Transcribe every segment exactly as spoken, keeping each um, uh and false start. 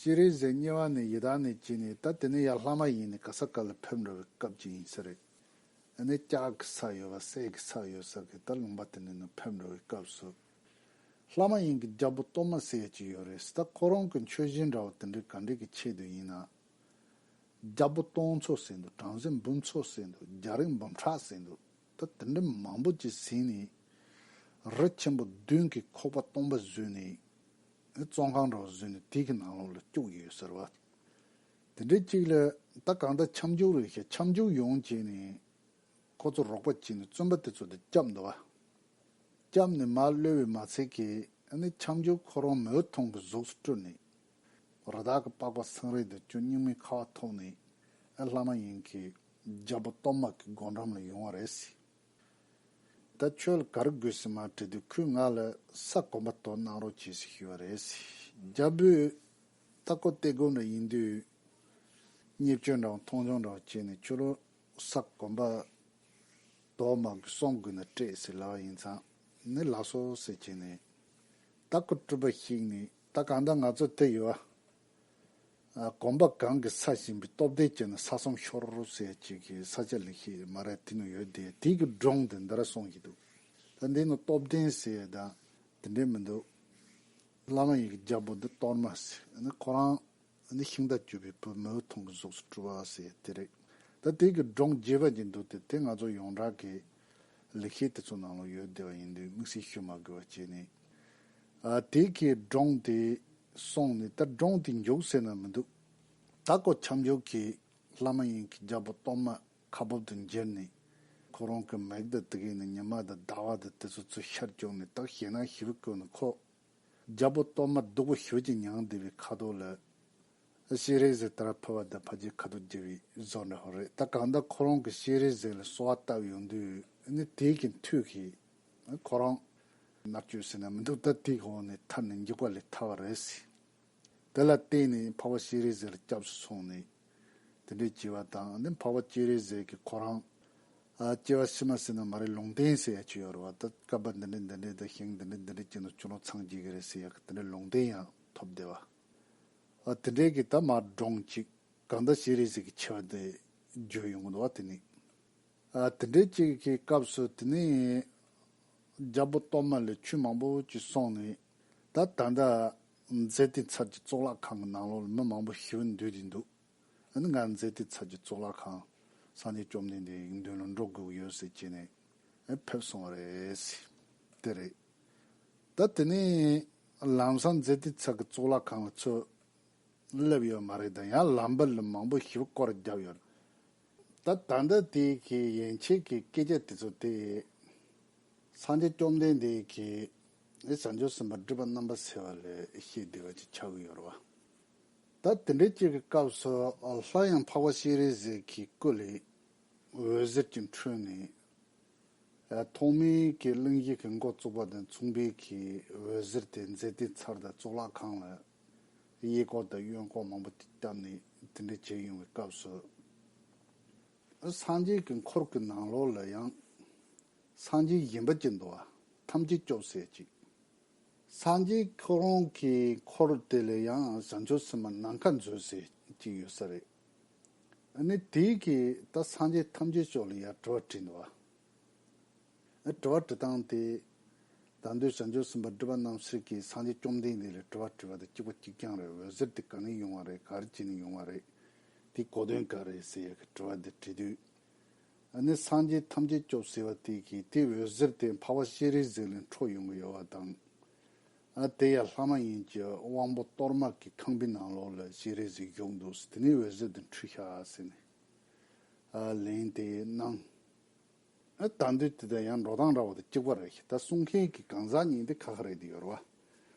སྤྱན་རས་གཟིགས་དམྱལ་བ་ནས་ཡི་དྭགས་ནས་སྐྱེས་ནས། ད་དེ་ནས་ཡར་ལྷ་མ་ཡིན་ནས་ག་ས་ག་ལ་ཕེབས་འགྲོ་བའི་སྐབས་ཅིག་ཡིན་ས་རེད། ཨ་ནི་ལྕགས་ཀྱི་ས་ཡོད་པ། གསེར་གྱི་ས་ཡོད་ས་གི་ད་ལུང་པ་དེ་ནས་ནི་ཕེབས་འགྲོ་བའི་སྐབས་སུ། ལྷ་མ་ཡིན་གྱི་རྒྱལ་པོ་གཏོར་མ་ཟེར་ཡ་ཅིག་ཡོད་རེད། ད་ཁོ་རང་གི་མཆོད་གཞིའི་འདྲ་བ་དེ་འདྲའི་ག་འདྲའི་གི་ཆེད་དུ་ཡིན་ན། རྒྱལ་པོ་སྟོང་ཚོ་ཟེར་འདུག། བྲམ་ཟེ་འབུམ་ཚོ་ཟེར་འདུག། རྒྱལ་རིགས་འབུམ་ཕྲག་ཟེར་འདུག། ད་དེ་འདྲ་མང་པོ་ཅིག་ཟིན་ནས། རི་ཆེན་པོ་བདུན་གྱི་ཁོག་པ་སྟོང་པ་བཟོས་ནས། བཙོན་ཁང་འདྲ་བ་བཟོས་ནས་དེ་གི་ནང་ལོགས་ལ་བཅུག་ཡོད་ཟེར་བ། དེ་འདྲའི་ཅིག་ལ་ད་གང་ལྟར་ཁྱབ་འཇུག་རེད་ཤག། ཁྱབ་འཇུག་ཡོང་བྱས་ནས་ཁོ་ཚོ་རོགས་པ་བྱས་ནས་བཙོན་པ་དེ་ཚོ་དེ་བསྐྱབས་འདུག་བ། བསྐྱབས་ནས་མར་གློད་པའི་མ་ཚད་ཀྱི་ཨ་ནི་ཁྱབ་འཇུག་ཁོ་རང་མོའི་ཐུང་གི་གཟུགས་སུ་སྤྲུལ་ནས། རི་དྭགས་ཀྱི་པགས་པ་སེང་རས་དེ་ཚོ་སྙིང་མའི་ཁ་བ་ཐོགས་ནས། ཨ་ལྷ་མ་ཡིན་གྱི་རྒྱལ་པོ་གཏོར་མ་གི་སྒོ་འགྲམ་ལ་ཡོང་བ་རེད་ཟེར། ད་ཁྱོད་ལ་ག་རེ་དགོས་ཟེར་མར་དྲིས་དུས། ཁོས་ང་ལ་ས་གོམ་པ་དོར་གནང་རོགས་བྱེད་ཟེར་ཞུས་པ་རེད་ཟེར། རྒྱལ་པོས་ད་ཁོ་སྟེར་དགོས་འདྲ་ཡིན་དུས། བརྙས་བཅོས་འདྲ་བ་མཐོང་ཆུང་འདྲ་བ་བྱས་ནས། ཁྱོད་རང་ས་གོམ་པ་དོར་མ་དགོས། སྲུང་དགོས་ན་སྤྲད་ཟེར་ལབ་པ་ཡིན་ཙང་། ནི་ལགས་སོ་ཟེར་བྱས་ནས། ད་ཁོ་སྤྲུལ་པ་བཤིག་ནས། ད་གང་ལྟར་ང་ཚོ་དེ་ཡོད་ཨ། གོམ་པ་གང་གིས་ས་ཟིན་པའི་སྟོབས་ལྡན་བྱས་ན་ས་གསུམ་ཤོར་ཟེར་ཅིག་གི་ས་སྐྱ་ལེགས་བཤད་མ་རེད། དེ་ནང་ཡོད་དེ། དེ་གི་སྒྲུང་དེ་འདི་ར་གསུང་གི་འདུག། ད་འདི་ནི་སྟོབས་ལྡན་ཟེར་ཡ་ད་དེ་འདྲས་མི་འདུག། བླ་མ་ཡི་གི་རྒྱལ་པོ་འདི་གཏོར་མ་ཟེར། ཨ་ནི་ཁོ་རང་ཨ་ནི་ཤིང་རྟ་བཅུ་པའི་བུ་མོའི་ཐུང་གི་གཟུགས་སུ་སྤྲུལ་བ་ཟེར་དེ་རེད། ད་དེ་གི་སྒྲུང་རྒྱས་པ་ཅིག་འདུག་སྟེ། དེ་ང་ཚོ་ཡོངས་གྲགས་ཀྱི་ལེགས་བཤད་དེ་ཚོ་ནང་ལ་ཡོད་བསྡད་པ་ཡིན་དུས་དམིགས་བསལ་ཞུ་མ་དགོས་པ་བྱས་ནས། ཨ་དེ་གི་སྒྲུང་དེ་གསུངས་ནས། ད་སྒྲུང་དེ་མཇུག་ཟེར་ན་མི་འདུག། ད་ཁོ་ཁྱབ་འཇུག་གི་བླ་མ་ཡིན་གྱི་རྒྱལ་པོ་གཏོར་མ་ཁ་སྦུབ་ཏུ་འགྱེལ་ནས། ཁོ་རང་གི་མིག་དང་དེ་གི་ནི་ཉི་མ་དང་ཟླ་བ་དང་དེ་ཚོ་ཚུར་ཤར་བཅུག་ནས། ད་ཞེད་སྣང་ཞེ་པོ་སྐྱེས་ནས། ཁོ་རྒྱལ་པོ་གཏོར་མ་སྡུག་པོ་ཞེ་པོ་ཅིག་མྱངས་བསྡད་པའི་ཁ་ཐོག་ལ། སྤྱན་རས་གཟིགས་དེ་ར་ཕུ་བ་དང་ཕ་གིའི་ཁ་ཐུག་རྒྱུ་བའི་བཟོ་འདྲ་ཧོ་རེད། ད་གང་ལྟར་ཁོ་རང་གི་སྤྱན་རས་གཟིགས་ལ་གསོལ་བ་བཏབ་ཡོང་དུས། ཨ་ནི་དེ་གི་མཐུ་གིས་ཁོ་རང་མནར་གཅོད་ཟེར་ན་མི་འདུག། ད་དེའི་འོག་ནས་ཐར་ནས་འཇིགས་པ་ལས་ཐར་བ་རེད་ཟེར། དེ་ལ་བརྟེན་ནས་འཕགས་པ་སྤྱན་རས་གཟིགས་ལ་སྐྱབས་སུ་སོང་ནས་དེ་འདྲའི་བྱས་པ་དང་། ཨ་ནི་འཕགས་པ་སྤྱན་རས་གཟིགས་ཀྱིས་ཁོ་རང་ཨ་སྐྱེ་བ་ཕྱི་མ་ཟེར་ན་མ་རེད། ལུང་བསྟན་ཟེར་ཡ་ཅིག་ཡོད་རེད་བ། ད་བསྐལ་པ་འདི་འདྲའི་འདི་འདྲའི་དང་ཞིང་འདི་འདྲའི་འདི་འདྲའི་ཅིག་ནང་ཁྱོད་རང་འཚང་རྒྱ་གི་རེད་ཟེར་ཡ་གི་དེ་འདྲའི་ལུང་བསྟན་ཡང་ཐོབ་བསྡད་པ། ཨ་དེ་འདྲའི་གི་ད་མར་སྒྲུང་ཅིག། གང་ལྟར་སྤྱན་རས་གཟིགས་ཀྱི་ཆེ་བ་དེ་བརྗོད་ཡོང་གི་འདུག་བ། དེ་ནི་ཨ་དེ་འདྲའི་ཅིག་གི་སྐབས་སུ། དེ་ནི་རྒྱལ་པོ་གཏོར་མ་ལ་ཆོས་མང་པོ་ཅིག་གསུངས་ནས། ད་ད་ལྟ་མཛེས་ལྡན་ཚལ་གྱི་གཙུག་ལག་ཁང་གི་ནང་ལོགས་ལ་མི་མང་པོ་ཞེ་པོ་འདུས་ཏེ་འདུག། ཨ་ནི་ང་མཛེས་ལྡན་ཚལ་གྱི་གཙུག་ལག་ཁང་། སངས་རྒྱས་བཅོམ་ལྡན་འདས་ཀྱི་མདུན་ལ་འགྲོ་དགོས་ཀྱི་ཡོད་ཟེར་བྱས་ནས་ཨེ་ཕེབས་སོང་བ་རེད་ཟེར། དེ་རེད། ད་དེ་ནས་ལམ་སང་མཛེས་ལྡན་ཚལ་གྱི་གཙུག་ལག་ཁང་ལ་ཚུར་སླེབས་ཡོད་མ་རེད། ད་ཡང་ལམ་བར་ལ་མང་པོ་ཞིག་སྐོར་བརྒྱབ་ཡོད། ད་ད་ལྟ་དེ་གི་ཡན་ཆད་ཀྱི་སྐད་ཆ་དེ་ཚོ་དེ། སངས་རྒྱས་བཅོམ་ལྡན་འདས་ཀྱིས་ཨེ་བྱང་ཆུབ་སེམས་དཔའ་སྒྲིབ་པ་རྣམ་པར་སེལ་བ་ལ་བཤད་བསྡད་པ་ཅིག་ཆགས་ཀྱི་ཡོད་རེད་བ། ད་དེ་འདྲའི་ཅིག་གི་སྐབས་སུ་སླར་ཡང་འཕགས་པ་སྤྱན་རས་གཟིགས་ཀྱི་སྐུ་ལས་འོད་ཟེར་གྱི་འཕྲོས་ནས། ཨ་ཐོག་མའི་གི་གླིང་བཞི་གི་འགོ་བཙུགས་པ་དང་མཚུངས་པའི་གི་འོད་ཟེར་དེ་མཛེས་ལྡན་ཚལ་དང་གཙུག་ལག་ཁང་ལ་གཡས་སྐོར་དང་གཡོན་སྐོར་མང་པོ་བརྒྱབ་ནས་དེ་འདྲ་བྱས་ཡོང་བའི་སྐབས་སུ། སངས་རྒྱས་ཀྱི་འཁོར་གྱི་ནང་ལོགས་ལ་ཡང་སངས་རྒྱས་གཞན་པ་ཅིག་འདུག་བ། ཐམས་ཅད་སྐྱོབ་ཟེར་ཅིག། སངས་རྒྱས་ཁོ་རང་གི་འཁོར་དེ་ལ་ཡང་བྱང་ཆུབ་སེམས་དཔའ་ནམ་མཁའ་མཛོད་ཟེར་ཅིག་ཡོད་ས་རེད། ཨ་ནི་དེ་གིས་ད་སངས་རྒྱས་ཐམས་ཅད་སྐྱོབ་ལ་ཡང་དྲི་བ་དྲིས་འདུག་བ། ཨ་དྲི་བ་དྲི་སྟངས་དེ། ད་དུང་བྱང་ཆུབ་སེམས་དཔའ་སྒྲིབ་པ་རྣམ་སེལ་གྱིས་སངས་རྒྱས་བཅོམ་ལྡན་འདས་ལ་དྲི་བ་དྲིས་པ་དང་གཅིག་པ་གཅིག་རྐྱང་རེད། འོད་ཟེར་དེ་ག་ནས་ཡོང་བ་རེད། ག་རེ་བྱས་ནས་ཡོང་བ་རེད། དེའི་གོ་དོན་ག་རེད་ཟེར་ཡ་གི་དྲི་བ་འདི་དྲིས་དུས། ཨ་ནི་སངས་རྒྱས་ཐམས་ཅད་སྐྱོབ་ཟེར་བ་དེ་གིས་དེའི་འོད་ཟེར་དེ་འཕགས་པ་སྤྱན་རས་གཟིགས་ལས་འཕྲོ་ཡོང་གི་ཡོད་པ་དང་། ཨ་དེ་ཡང་ལྷ་མ་ཡིན་གྱི་དབང་པོ་གཏོར་མ་གི་ཁང་པའི་ནང་ལོགས་ལ་སྤྱན་རས་གཟིགས་བཞུགས་འདུག། དེ་ནས་འོད་ཟེར་དེ་འཕྲོས་ཤག་ཟེར་ནས། ཨ་ལན་དེ་གནང་། ཨ་ད་འདོད་དེ་དང་ཡང་འགྲོ་སྟངས་འདྲ་བོ་དང་གཅིག་པ་རེད། ད་གསུང་མཁན་གྱི་གང་ཟག་གཉིས་དེ་ཁ་ཁ་རེད་དེ་ཡོད་རེད་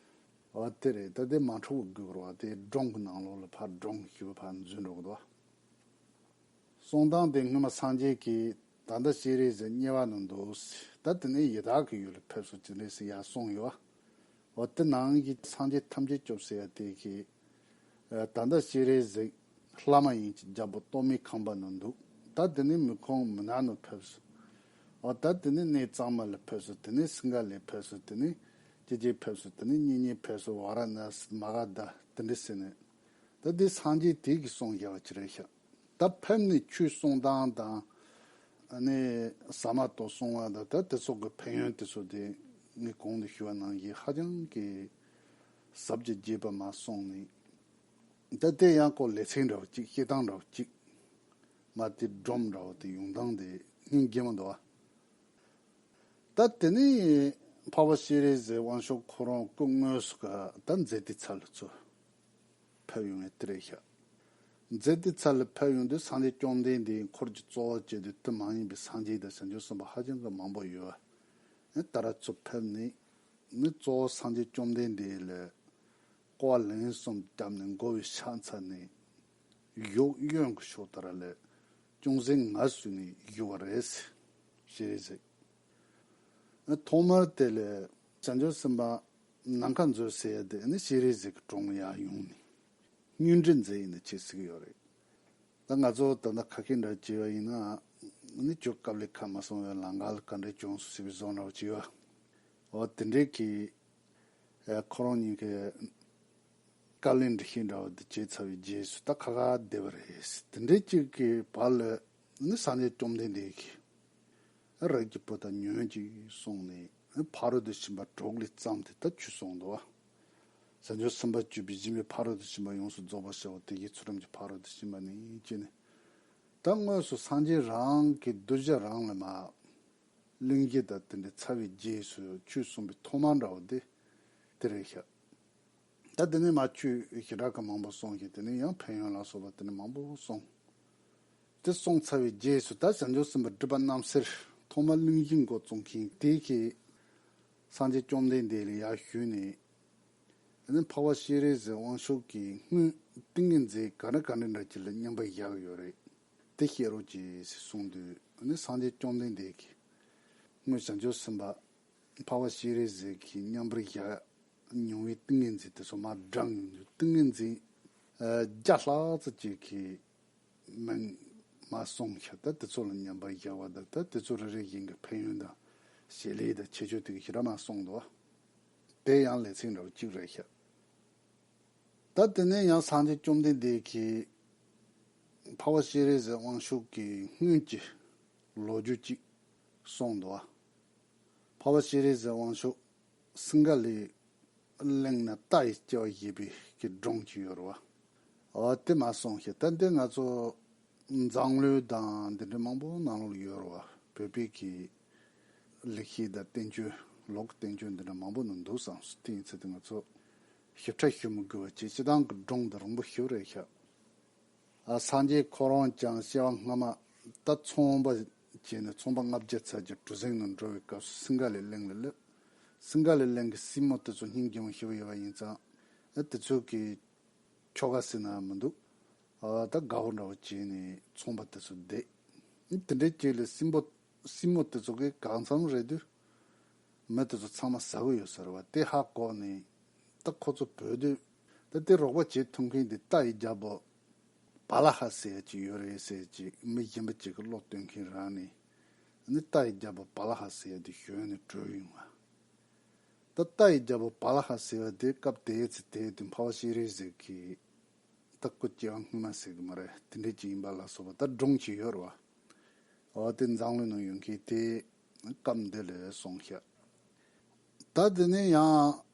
བ། ཨ་དེ་རེད། ད་དེ་མ་འཕྲོ་བ་དགོས་རེད་བ། དེ་སྒྲུང་གི་ནང་ལོགས་ལ་ཕར་སྒྲུང་ཞིག་ཕར་འཛུལ་འགྲོ་གི་འདུག་བ། གསུང་སྟངས་དེ་སྔོན་མ་སངས་རྒྱས་ཀྱིས་ད་ལྟ་སྤྱན་རས་གཟིགས་དམྱལ་བ་ན་འདུག། ད་དེ་ནས་ཡི་དྭགས་ཀྱི་ཡུལ་ལ་ཕེབས་སོང་། དེ་འདྲས་ཟེར་ཡར་གསུངས་ཡོད་བ། འོ་དེ་ནང་གི་སངས་རྒྱས་ཐམས་ཅད་སྐྱོབ་ཟེར་ཡ་དེ་གི། ཨ་ད་ལྟ་སྤྱན་རས་གཟིགས་ལྷ་མ་ཡིན་གྱི་རྒྱལ་པོ་གཏོར་མའི་ཁང་པ་ན་འདུག། ད་དེ་ནས་མི་ཁོང་མི་ནག་ན་ཕེབས་སོང་། འོ་ད་དེ་ནས་གནས་གཙང་མ་ལ་ཕེབས་སོང་། དེ་ནས་སིངྒ་ལ་ཕེབས་སོང་། དེ་ནས་ཀྱེ་ཀྱེ་ཕེབས་སོང་། དེ་ནས་གཉེ་ཉེ་ཕེབས་སོང་། ཝཱ་ར་ཎ་སི་མ་ག་དྷ་དེ་འདྲས་ཟེར་ནས། ད་འདི་སངས་རྒྱས་དེ་གིས་གསུངས་བཞག་པ་ཅིག་རེད་ཤག་ད་ཕེབས་ནས་ཆོས་གསུང་སྟངས་དང་། ཨ་ནི་ཟ་མ་ཏོག་གསུང་བ་དང་ད་དེ་ཚོ་གི་ཕན་ཡོན་དེ་ཚོ་དེ་ངས་གོང་དུ་ཞུས་པ་ནང་བཞིན་ཧ་ཅང་གི་ཟབ་ཅིང་རྒྱས་པ་མར་གསུངས་ནས། ད་དེ་ཡང་ཁོ་ལེ་ཚན་འདྲ་བོ་གཅིག་བཤད་སྟངས་འདྲ་བོ་གཅིག་མ་དེ་སྒྲོམ་འདྲ་བོ་དེ་ཡོང་སྟངས་དེ་སྙིང་རྗེ་མོ་འདུག་བ། ད་དེ་ནས་འཕགས་པ་སྤྱན་རས་གཟིགས་དབང་ཕྱུག་ཁོ་རང་སྐུ་དངོས་སུ་ག་ད་མཛེས་སྡུག་ཚལ་ལ་ཚུར་ཕེབས་ཡོང་བའི་དེ་རེད་ཤག་མཛེས་སྡུག་ཚལ་ལ་ཕེབས་ཡོང་དུས་སངས་རྒྱས་བཅོམ་ལྡན་འདས་འཁོར་གྱི་གཙོ་བོ་བྱས་ཏེ་དུས་མ་ཡིན་པའི་སངས་རྒྱས་དང་བྱང་ཆུབ་སེམས་དཔའ་ཧ་ཅང་གི་མང་པོ་ཡོད་པ། ད་ར་ཚུར་ཕེབས་ནས་ནི་གཙོ་བོ་སངས་རྒྱས་བཅོམ་ལྡན་འདས་ལ་སྐོར་བ་ལན་གསུམ་བརྒྱབ་ནས་མགོ་བོའི་ཕྱག་འཚལ་ནས། གཡོག་གཡོན་གྱི་ཕྱོགས་དེ་ར་ལ་ཅུང་ཟད་ངལ་གསོས་ནས་བཞུགས་པ་རེད། སྤྱན་རས་གཟིགས། ཐོག་མར་དེ་ལ་བྱང་ཆུབ་སེམས་དཔའ་ནམ་མཁའ་མཛོད་ཟེར་ཡ་དེ་ནི་སྤྱན་རས་གཟིགས་ཀྱི་དྲུང་ལ་ཡར་ཡོང་ནས་བསྙེན་སྒྲུབ་མཛད་ཡིན་ནི་ཅེས་ཟེར་གྱི་ཡོད་རེད། ད་ང་ཚོ་ད་ལྟ་ཁ་སྐད་འདྲ་བྱས་པ་ཡིན་ན་ནི་ཁྱོད་སྐབས་ལས་ཁ་མ་སོང་བའི་ལམ་ཁ་ལ་ག་འདྲ་བྱུང་སོང་ཟེར་བའི་བཟོ་འདྲ་བོ་བྱས་པ། འོ་དེ་འདྲའི་གི་ཨེ་ཁོ་རང་གཉིས་ཀྱི་བཀའ་ལན་འདྲི་ཤེས་འདྲ་བ་འདི་བྱས་ཚར་བའི་རྗེས་སུ་ད་ཁ་ཁ་བསྡད་པ་རེད། དེ་འདྲའི་གཅིག་གི་བར་ལ་ནི་སངས་རྒྱས་བཅོམ་ལྡན་འདས་ཀྱིས་རིགས་ཀྱི་བུ་དག་ཉོན་ཅིག་གསུངས་ནས་ཕ་རོལ་ཏུ་ཕྱིན་པ་དྲུག་ལས་བརྩམས་ཏེ་ད་ཆོས་གསུངས་འདུག་བ། བྱང་ཆུབ་སེམས་དཔའ་སྤྱོད་པའི་སྦྱིན་པའི་ཕ་རོལ་ཏུ་ཕྱིན་པ་ཡོངས་སུ་རྫོགས་པར་བྱའོ། དེ་བཞིན་ཚུལ་ཁྲིམས་ཀྱི་ཕ་རོལ་ཏུ་ཕྱིན་པ་ནི་ཅེས་ནས། ད་དངོས་སུ་སངས་རྒྱས་རང་གི་གདུལ་བྱ་རང་ལ་མ། གླེང་གཞི་དང་དེ་འདྲ་ཚར་བའི་རྗེས་སུ་ཆོས་གསུངས་པའི་ཐོག་མ་འདྲ་བོ་དེ་དེ་རེད་ཤག་ད་དེ་ནས་མ་ཆོས་ཞེ་དྲག་གི་མང་པོ་གསུངས་ཤིང་དེ་ནས་ཡང་ཕན་ཡོན་ལ་སོགས་པ་དེ་འདྲ་མང་པོ་གསུངས། དེ་གསུངས་ཚར་བའི་རྗེས་སུ་ད་བྱང་ཆུབ་སེམས་དཔའི་སྒྲུབ་པ་རྣམ་གསལ་ཐོག་མར་གླེང་གཞི་འགོ་བཙུགས་མཁན་དེ་གིས་སངས་རྒྱས་བཅོམ་ལྡན་འདས་ལ་ཡར་ཞུས་ནས། དེ་ནས་འཕགས་པ་སྤྱན་རས་གཟིགས་དབང་ཕྱུག་གིས་སྔོན་ཏིང་ངེ་འཛིན་ག་འདྲ་ག་འདྲ་འདྲ་ཅིག་ལ་མཉམ་པར་བཞག་ཡོད་རེད། དེ་བཤད་རོགས་གྱིས་ཞེས་གསུངས་དུས་ནི་སངས་རྒྱས་བཅོམ་ལྡན་འདས་ཀྱིས་སྔོན་བྱང་ཆུབ་སེམས་དཔའ་འཕགས་པ་སྤྱན་རས་གཟིགས་ཀྱིས་མཉམ་པར་བཞག་མྱོང་བའི་ཏིང་ངེ་འཛིན་དེ་ཚོ་མར་བགྲངས་ཡོང་དུས་ཏིང་ངེ་འཛིན་ཨ་བརྒྱ་ལྷག་ཙམ་ཅིག་གི་མིང་མར་གསུངས་ཤག་ད་དེ་ཚོ་ལ་མཉམ་པར་བཞག་པ་དང་ད་དེ་ཚོ་རེ་རེ་བཞིན་གྱི་ཕན་ཡོན་དང་བྱེད་ལས་དང་ཁྱད་ཆོས་དེ་ག་ཞེ་དྲག་མར་གསུངས་འདུག་དེ་ཡང་ལེ་ཚན་འདྲ་བོ་གཅིག་རེད་ཤག་ད་དེ་ནས་ཡང་སངས་རྒྱས་བཅོམ་ལྡན་འདས་ཀྱིས་འཕགས་པ་སྤྱན་རས་གཟིགས་དབང་ཕྱུག་གི་སྔོན་གྱི་ལོ་རྒྱུས་གཅིག་གསུངས་འདུག་འཕགས་པ་སྤྱན་རས་གཟིགས་དབང་ཕྱུག་སིང་ག་ལའི་གླིང་ན་རྟ་ཡི་སྐྱེ་བ་བཞེས་པའི་གི་སྒྲུང་གཅིག་ཡོད་རེད་བ། འོ་དེ་མར་གསུངས་ཤག་ད་འདི་ང་ཚོ་མཛངས་བླུན་དང་འདི་འདྲ་མང་པོ་ནང་ལོགས་ཡོད་རེད་བ། བོད་པའི་གི་ལེགས་བཤད་དང་བསྟན་བཅོས་ལུགས་བསྟན་བཅོས་འདི་འདྲ་མང་པོ་ནང་འདུག་བསམ་སོང་། དེ་ཡིན་ཚེ་དེ་ང་ཚོ་ཞིབ་ཕྲ་ཞུ་མི་དགོས་པ་བྱས་སྤྱིར་བཏང་གི་སྒྲུང་འདི་རིང་པོ་ཞིག་རེད་ཤག་ཨ་སངས་རྒྱས་ཁོ་རང་ཀྱང་སྐྱེ་བ་སྔ་མ་ད་ཚོང་པ་བྱས་ནས་ཚོང་པ་ལྔ་བརྒྱ་ཚར་གྱི་གྲུ་གཟིངས་ནང་འགྲོ་བའི་སྐབས་སུ་སིང་ག་ལའི་གླིང་ལ་སླེབས། སིང་ག་ལའི་གླིང་གི་སྲིན་མོ་དེ་ཚོ་སྙིང་རྗེ་མོ་ཞེ་པོ་ཡོད་པ་ཡིན་ཙང་ཨ་དེ་ཚོ་གི་ཁྱོ་ག་ཟེར་ན་མི་འདུག་ཨ་ད་དགའ་བོ་འདྲ་བོ་བྱས་ནས་ཚོང་པ་དེ་ཚོ་བསྡད། དེ་འདྲའི་རྗེས་ལ་སྲིན་པོ་སྲིན་མོ་དེ་ཚོ་གིས་གང་འཚམ་རེད་དུས་མི་དེ་ཚོ་ཚང་མ་ཟ་གི་ཡོད་ས་རེད་བ། དེ་ཧ་གོ་ནས་ད་ཁོ་ཚོ་བོས་དུས་ད་དེ་རོགས་པ་བྱེད་ཐུབ་མཁན་དེ་རྟ་ཡི་རྒྱལ་པོ་བ་ལ་ཧ་ཟེར་ཡ་ཅིག་ཡོད་རེད་ཟེར་ཅིག་མི་གཞན་པ་ཅིག་གིས་བློ་སྟོན་མཁན་རག་ནས་ནི་རྟ་ཡི་རྒྱལ་པོ་བ་ལ་ཧ་ཟེར་ཡ་དེ་ཞོན་ནས་བྲོས་ཡོང་བ། ད་རྟ་ཡི་རྒྱལ་པོ་བ་ལ་ཧ་ཟེར་བ་དེ་སྐབས་དེའི་ཚེ་དེའི་དུས་འཕགས་པ་སྤྱན་རས་གཟིགས་ཀྱི་ད་སྐུ་སྐྱེ་བ་སྔོན་མ་ཟེར་གི་མ་རེད། དེ་འདྲས་ཅིག་ཡིན་པ་ལ་སོགས་པ་ད་སྒྲུང་ཅིག་ཡོད་རེད་བ། འོ་དེ་མཛངས་བླུན་ནང་ཡོད་མཁན་དེ་སྐབས་འདི་ལ་གསུངས་ཤག་ད་དེ་ནས་ཡང་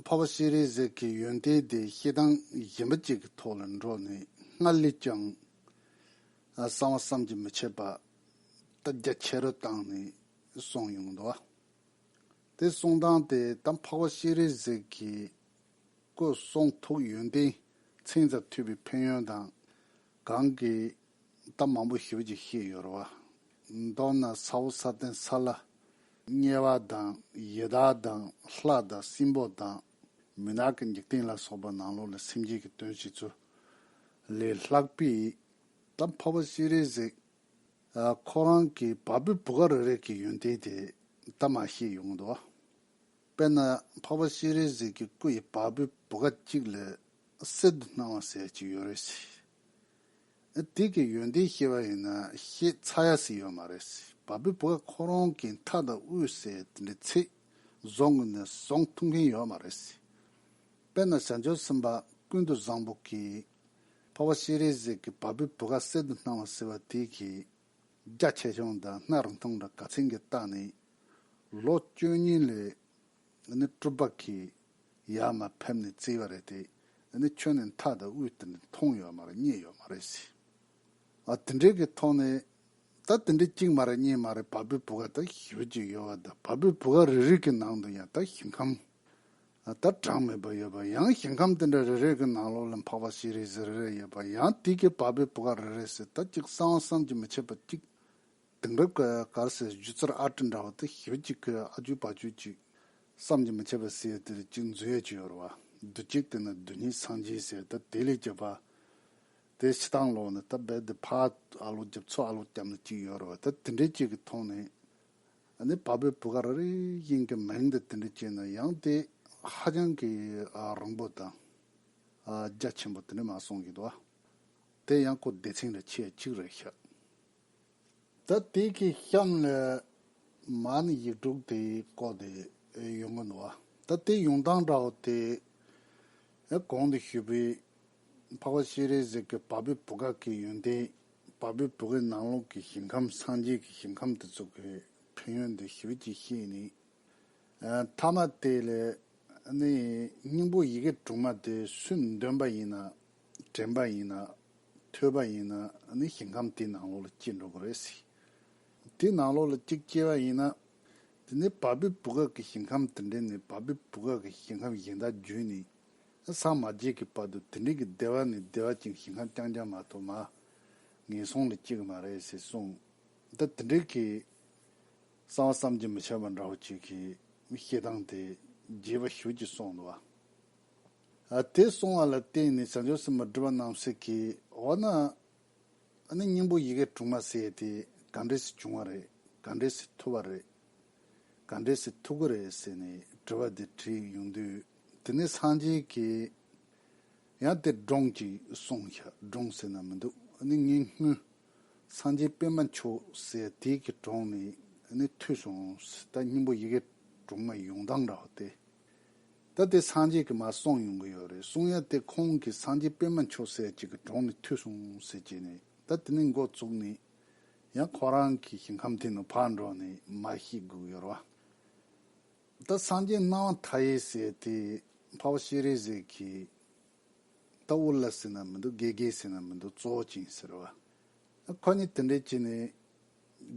འཕགས་པ་སྤྱན་རས་གཟིགས་ཀྱི་ཡོན་ཏན་དེ་བཤད་སྟངས་གཞན་པ་ཅིག་གི་ཐོག་ལ་འགྲོ་ནས་སྔར་ལས་ཀྱང་གསང་བ་བསམ་གྱིས་མི་ཁྱབ་པ་ད་རྒྱ་ཆེ་རུ་བཏང་ནས་གསུངས་ཡོང་འདུག་བ། དེ་གསུང་སྟངས་དེ་ད་འཕགས་པ་སྤྱན་རས་གཟིགས་ཀྱི་སྐུ་གསུང་ཐུགས་ཡོན་ཏན་མཚན་ཙམ་ཐོས་པའི་ཕན་ཡོན་དང་གང་གི་ད་མང་པོ་ཞེ་པོ་ཅིག་བཤད་ཡོད་རེད་བ། མདོར་ན་ས་འོག་ས་སྟེང་ས་བླ་དམྱལ་བ་དང་ཡི་དྭགས་དང་ལྷ་དང་སྲིན་པོ་དང་མུན་ནག་གི་འཇིག་རྟེན་ལ་སོགས་པ་ནང་ལོགས་ལ་སེམས་ཅན་གྱི་དོན་བྱེད་ཚུལ་ལས་ལྷག་པའི་ད་འཕགས་པ་སྤྱན་རས་གཟིགས་ཁོ་རང་གི་བ་སྤུའི་བུ་ག་རེ་རེ་གི་ཡོན་ཏན་དེ་ད་མར་བཤད་ཡོང་གི་འདུག་བ། དཔེར་ན་འཕགས་པ་སྤྱན་རས་གཟིགས་ཀྱི་སྐུ་ཡི་བ་སྤུའི་བུ་ག་གཅིག་ལ་གསེར་དུ་སྣང་བ་ཟེར་གྱི་ཡོད་རེད་ཟེར། དེ་གི་ཡོན་ཏན་བཤད་པ་ཡིན་ན་བཤད་ཚར་ཡ་ཟེར་ཡོད་མ་རེད་ཟེར། བ་སྤུའི་བུ་ག་ཁོ་རང་གི་མཐའ་དང་དབུས་ཟེར་དེ་འདྲའི་ཚད་བཟུང་གི་ནས་བཟུང་ཐུབ་མཁན་ཡོད་མ་རེད་ཟེར། དཔེར་ན་བྱང་ཆུབ་སེམས་དཔའ་ཀུན་ཏུ་བཟང་པོ་གིས་ འཕགས་པ་སྤྱན་རས་གཟིགས་ཀྱིས་བ་སྤུའི་བུ་ག་གསེར་དུ་སྣང་བ་ཟེར་བ་དེ་གི་རྒྱ་ཆེ་ཆུང་དང་སྣ་རིང་ཐུང་དང་ག་ཚད་ཀྱི་བལྟས་ནས། ལོ་བཅུ་གཉིས་ལས་ནི་སྤྲུལ་པ་གིས་ཡར་མར་ཕེབས་ནས་བརྩིས་པ་རེད་དེ། ནི་ཁྱོན་ནས་མཐའ་དང་དབུས་དེ་ནི་མཐོང་ཡོད་མ་རེད། རྙེད་ཡོད་མ་རེད་ཟེར། ཨ་དེ་འདྲའི་གི་ཐོག་ནས། ད་དེ་འདྲའི་གཅིག་མ་རེད། གཉིས་མ་རེད། བ་སྤུའི་བུ་ག་ད་ཞེ་པོ་ཅིག་ཡོད་པ་དང་། བ་སྤུའི་བུ་ག་རེ་རེ་གི་ནང་དུ་ཡང་ད་ཞིང་ཁམས་ཨ་ད་གྲངས་མེད་པ་ཡོད་པ། ཡང་ཞིང་ཁམས་དེ་འདྲ་རེ་རེ་གི་ནང་ལོགས་ལ་འཕགས་པ་སྤྱན་རས་གཟིགས་རེ་རེ་ཡོད་པ། ཡང་དེ་གི་བ་སྤུའི་བུ་ག་རེ་རེ་ཟེར། ད་ཅིག་གསང་བ་བསམ་གྱིས་མི་ཁྱབ་པ་ཅིག་དེང་རབས་ཀྱི་ག་རེ་ཟེར། སྒྱུ་རྩལ་ཨར་ཊི་འདྲ་བོ་དེ་ཞེ་པོ་ཅིག་གི་ཨ་ཇུ་བ་ཇུ་ཅིག་བསམ་གྱིས་མི་ཁྱབ་པ་ཟེར་དེ་རེ་ཅིག་འཛུལ་ཡས་ཅིག་ཡོད་རེད་བ། རྡུལ་གཅིག་དེ་ནི་རྡུལ་སྙེད་སངས་རྒྱས་ཟེར། ད་དེ་ལས་བརྒྱབ་པ། དེ་ཕྱི་ཐང་ལོགས་ནས་ད་རྦད་དེ་ཕར་ཨ་ལོ་རྒྱབ་ཚུར་ཨ་ལོ་རྒྱབ་ནས་ཅིག་ཡོད་རེད་བ། ད་དེ་འདྲའི་ཅིག་གི་ཐོག་ནས། ཨ་ནི་བ་སྤུའི་བུ་ག་རེ་རེ་བཞིན་གྱི་མིང་དེ་དེ་འདྲ་བྱས་ན་ཡང་དེ་ཧ་ཅང་གི་ཨ་རིང་པོ་དང་ཨ་རྒྱ་ཆེན་པོ་དེ་འདྲ་མ་གསུང་གི་འདུག་ཨ། དེ་ཡང་ཁོ་སྡེ་ཚན་རེ་ཆེ་གཅིག་རེད་ཤག་ད་དེ་གི་གཤམ་ལ་མ་ཎི་ཡིག་དྲུག་དེ་བཀོད་དེ་ཡོང་གི་འདུག་ཨ། ད་དེ་ཡོང་སྟངས་འདྲ་བོ་དེ་ཨ་གོང་དུ་ཞུས་པའི་འཕགས་པ་སྤྱན་རས་གཟིགས་ཀྱི་བ་སྤུའི་བུ་ག་གི་ཡོན་ཏན། བ་སྤུའི་བུ་གའི་ནང་ལོགས་ཀྱི་ཞིང་ཁམས། སངས་རྒྱས་ཀྱི་ཞིང་ཁམས་དེ་ཚོ་གི་ཕན་ཡོན་དེ་ཞེ་པོ་ཅིག་ཤེས་ནས། ཨ་མཐའ་མ་དེ་ལ་ནི་སྙིང་པོ་ཡི་གེ་དྲུག་མ་དེ་སུས་འདོན་པ་ཡིན་ན། དྲན་པ་ཡིན་ན། ཐོས་པ་ཡིན་ན། ནི་ཞིང་ཁམས་དེའི་ནང་ལོགས་ལ་སྐྱེ་འགྲོ་གི་རེད་ཟེར། དེའི་ནང་ལོགས་ལ་གཅིག་སྐྱེས་པ་ཡིན་ན། དེ་ནི་བ་སྤུའི་བུ་ག་གི་ཞིང་ཁམས་དེ་འདྲ་ནས་བ་སྤུའི་བུ་ག་གི་ཞིང་ཁམས་གཞན་དག་བརྒྱུད་ནས་སངས་མ་རྒྱས་ཀྱི་བར་དུ་དེ་འདྲའི་གི་བདེ་བ་ནས་བདེ་བ་ཅན་ཞིང་ཁམས་རྐྱང་རྐྱང་མ་གཏོགས་མར་ངན་སོང་ལ་སྐྱེ་གི་མ་རེད་ཟེར་གསུངས། ད་དེ་འདྲའི་གི་གསང་བ་བསམ་གྱིས་མི་ཁྱབ་པ་འདྲ་བོ་ཅིག་གི་བཤད་སྟངས་དེ་རྒྱས་པ་ཞེ་པོ་ཅིག་གསུངས་འདུག་བ། ཨ་དེ་གསུངས་པ་ལ་བརྟེན་ནས་བྱང་ཆུབ་སེམས་དཔའ་སྒྲུབ་པ་རྣམ་སྲས་ཀྱིས། འོ་ན་ཨ་ནི་སྙིང་པོ་ཡི་གེ་དྲུག་མ་ཟེར་དེ་ག་འདྲས་སེ་བྱུང་བ་རེད། ག་འདྲས་སེ་ཐུབ་པ་རེད། ག་འདྲས་སེ་ཐུབ་ཀྱི་རེད་ཟེར་ནས་དྲི་བ་དེ་དྲིས་ཡོང་དུས། དེ་ནས་སངས་རྒྱས་ཀྱིས་ཡང་དེ་སྒྲུང་ཅིག་གསུངས་ཤག་སྒྲུང་ཟེར་ན་མི་འདུག་ཨ་ནི་ངས་སྔོན་སངས་རྒྱས་པད་མ་མཆོག་ཟེར་དེ་གི་སྒྲུང་ནས་ཨ་ནི་ཐོས་སོང་ཟེར། ད་སྙིང་པོ་ཡི་གེ་དྲུག་མ་ཡོང་སྟངས་འདྲ་བ་དེ། ད་དེ་སངས་རྒྱས་ཀྱིས་མར་གསུངས་ཡོང་གི་ཡོད་རེད། གསུང་ཡ་དེ་ཁོང་གིས་སངས་རྒྱས་པད་མ་མཆོག་ཟེར་ཅིག་གི་སྒྲུང་ནས་ཐོས་སོང་ཟེར་བྱས་ནས། ད་དེ་ནས་འགོ་བཙུགས་ནས་ཡང་ཁོ་རང་གི་ཞིང་ཁམས་དེ་ནས་ཕར་འགྲོ་ནས་མར་བཤད་དགོས་ཀྱི་ཡོད་རེད་བ། ད་སངས་རྒྱས་སྣང་བ་མཐའ་ཡས་ཟེར་དེ་འཕགས་པ་སྤྱན་རས་གཟིགས་ཀྱི། ད་དབུ་བླ་ཟེར་ན་མི་འདུག་དགེ་རྒན་ཟེར་ན་མི་འདུག་གཙོ་བོ་ཅན་ཟེར་བ། ཁོ་གཉིས་དེ་འདྲས་བྱས་ནས་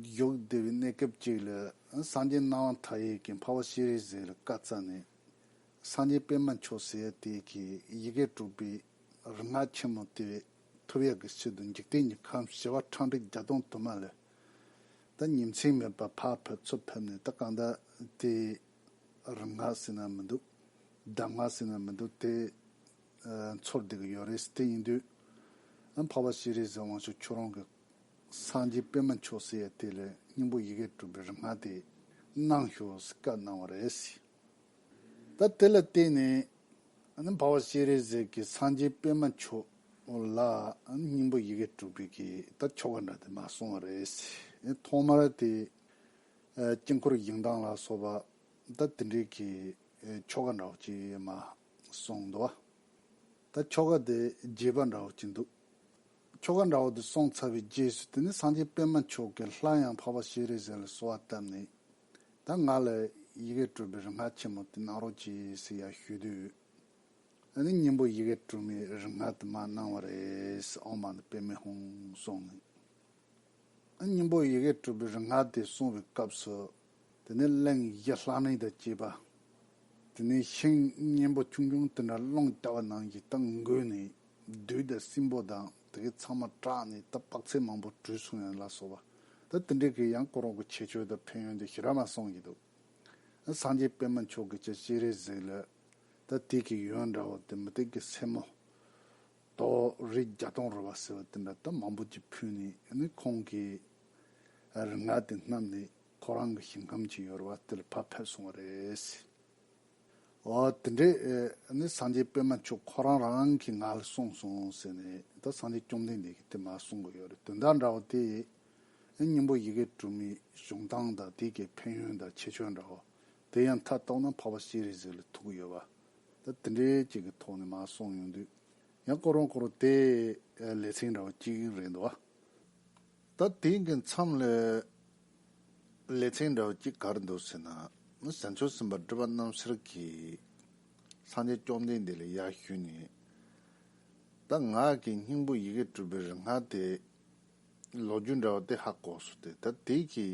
བཞུགས་བསྡད་པའི་གནས་སྐབས་ཅིག་ལ། སངས་རྒྱས་སྣང་བ་མཐའ་ཡས་ཀྱིས་འཕགས་པ་སྤྱན་རས་གཟིགས་ལ་བཀའ་སྩལ་ནས། སངས་རྒྱས་པད་མ་མཆོག་ཟེར་ཡ་དེ་གིས་ཡི་གེ་དྲུག་པའི་རིག་སྔགས་ཆེན་མོ་དེ་ཐོབ་ཡག་གི་ཆེད་དུ་འཇིག་རྟེན་གྱི་ཁམས་བྱེ་བ་ཁྲག་ཁྲིག་བརྒྱ་སྟོང་དུ་མ་ལ། ད་ཉིན་མཚན་མེད་པར་ཕར་ཕེབས་ཚུར་ཕེབས་ནས། ད་གང་ལྟར་དེ་རིག་སྔགས་ཟེར་ན་མི་འདུག་གདམས་ངག་ཟེར་ན་མི་འདུག་དེ་ཨ་འཚོལ་བསྡད་ཀྱི་ཡོད་རེད། དེ་ཡིན་དུས་ཨ་འཕགས་པ་སྤྱན་རས་གཟིགས་དབང་ཕྱུག་ཁྱོད་རང་གིས་སངས་རྒྱས་པད་མ་མཆོག་ཟེར་ཡ་དེ་ལ་སྙིང་པོ་ཡི་གེ་དྲུག་པའི་རིག་སྔགས་དེ་གནང་ཤོག་ཟེར་བཀའ་གནང་བ་རེད། ད་དེ་ལ་བརྟེན་ནས་ཨ་ནི་འཕགས་པ་སྤྱན་རས་གཟིགས་ཀྱིས་སངས་རྒྱས་པད་མ་མཆོག་ལ་ཨ་ནི་སྙིང་པོ་ཡི་གེ་དྲུག་པའི་གི་ད་ཆོ་ག་འདྲ་དེ་མར་གསུངས་པ་རེད། ཨ་ཐོག་མར་དེ་ཨ་དཀྱིལ་འཁོར་བཞེངས་སྟངས་ལ་སོགས་པ་ད་དེ་འདྲའི་གི་ཨ་ཆོ་ག་འདྲ་བོ་ཅིག་མར་གསུངས་འདུག་ད་ཆོ་ག་དེ་རྒྱས་པ་འདྲ་བོ་ཅིག་འདུག་ཆོ་ག་འདྲ་བོ་དེ་གསུངས་ཚར་བའི་རྗེས་སུ། དེ་ནས་སངས་རྒྱས་པད་མ་མཆོག་གིས་སླར་ཡང་འཕགས་པ་སྤྱན་རས་གཟིགས་ལ་གསོལ་བ་བཏབ་ནས། ད་ང་ལ་ཡི་གེ་དྲུག་པའི་རིག་སྔགས་ཆེན་མོ་དེ་གནང་རོགས་གྱིས་ཟེར་ཡ་ཞུས་དུས། ཨ་ནི་སྙིང་པོ་ཡི་གེ་དྲུག་མའི་རིག་སྔགས་དེ་མར་གནང་བ་རེད། ཨོཾ་མ་ཎི་པདྨེ་ཧཱུྃ་གསུངས་ནས། ཨ་སྙིང་པོ་ཡི་གེ་དྲུག་པའི་རིག་སྔགས་དེ་གསུང་བའི་སྐབས་སུ། དེ་ནས་གླིང་བཞི་ལྷ་གནས་དང་བཅས་པ། དེ་ནས་ཤིང་སྙིང་པོ་ཆུང་ཆུང་དེ་འདྲ་རླུང་བསྐྱལ་བ་ནང་བཞིན་ད་འགུལ་ནས། བདུད་དང་སྲིན་པོ་དང་དེ་གའི་ཚང་མ་སྐྲག་ནས་ད་དཔག་ཚད་མང་པོ་བྲོས་སོང་ཡ་ལ་སོགས་པ། ད་དེ་འདྲའི་གི་ཡང་ཁོ་རང་གི་ཁྱད་ཆོས་དང་ཕན་ཡོན་དེ་ཞེ་དྲག་མར་གསུངས་ཀྱི་འདུག་སངས་རྒྱས་པད་མ་མཆོག་གིས་ཀྱང་སྤྱན་རས་གཟིགས་ལ་ད་དེ་གི་ཡོན་འདྲ་བོ་དེ་མུ་ཏིག་གི་སེན་མོ་དོ་རི་བརྒྱ་སྟོང་རི་བ་ཟེར་བ་དེ་འདྲ་ད་མང་པོ་ཅིག་ཕུལ་ནས། ཨ་ནི་ཁོང་གིས་རིག་སྔགས་དེ་བསྣམས་ནས་ཁོ་རང་གི་ཞིང་ཁམས་ཅིག་ཡོད་རེད་བ། དེ་ལ་ཕར་ཕེབས་སོང་བ་རེད། ཨོ་དེ་འདྲས་ཨེ་ནི་སངས་རྒྱས་པད་མ་མཆོག་ཁོ་རང་རང་གིས་ང་ལ་གསུངས་སོང་ཟེར་ནས། ད་སངས་རྒྱས་བཅོམ་ལྡན་འདས་ཀྱིས་དེ་མར་གསུང་གི་ཡོད་རེད། དོན་དག་འདྲ་བོ་དེ་ཨེ་སྙིང་པོ་ཡི་གེ་དྲུག་མའི་བྱུང་སྟངས་དང་། དེ་གའི་ཕན་ཡོན་དང་ཁྱད་ཆོས་འདྲ་བོ་དེ་ཡང་མཐའ་གཏུགས་ན་འཕགས་པ་སྤྱན་རས་གཟིགས་ལ་ཐུག་གི་ཡོད་པ། ད་དེ་འདྲས་ཅིག་གི་ཐོག་ནས་མར་གསུངས་ཡོང་དུས། ཡང་ཁོ་རང་ཁོ་རང་དེ་ལེ་ཚན་འདྲ་བོ་གཅིག་རེད་འདུག་བ། ད་དེ་གི་མཚམས་ལ་ལེ་ཚན་འདྲ་བོ་གཅིག་ག་རེ་འདུག་ཟེར་ན། བྱང་ཆུབ་སེམས་དཔའ་སྒྲུབ་པ་རྣམ་གསལ་གྱིས་སངས་རྒྱས་བཅོམ་ལྡན་འདས་ལ་ཡར་ཞུས་ནས། ད་ང་གི་སྙིང་པོ་ཡི་གེ་དྲུག་པའི་རིག་སྔགས་དེ་ལོ་རྒྱུས་འདྲ་བོ་དེ་ཧ་གོ་སོང་སྟེ། ད་དེ་གི་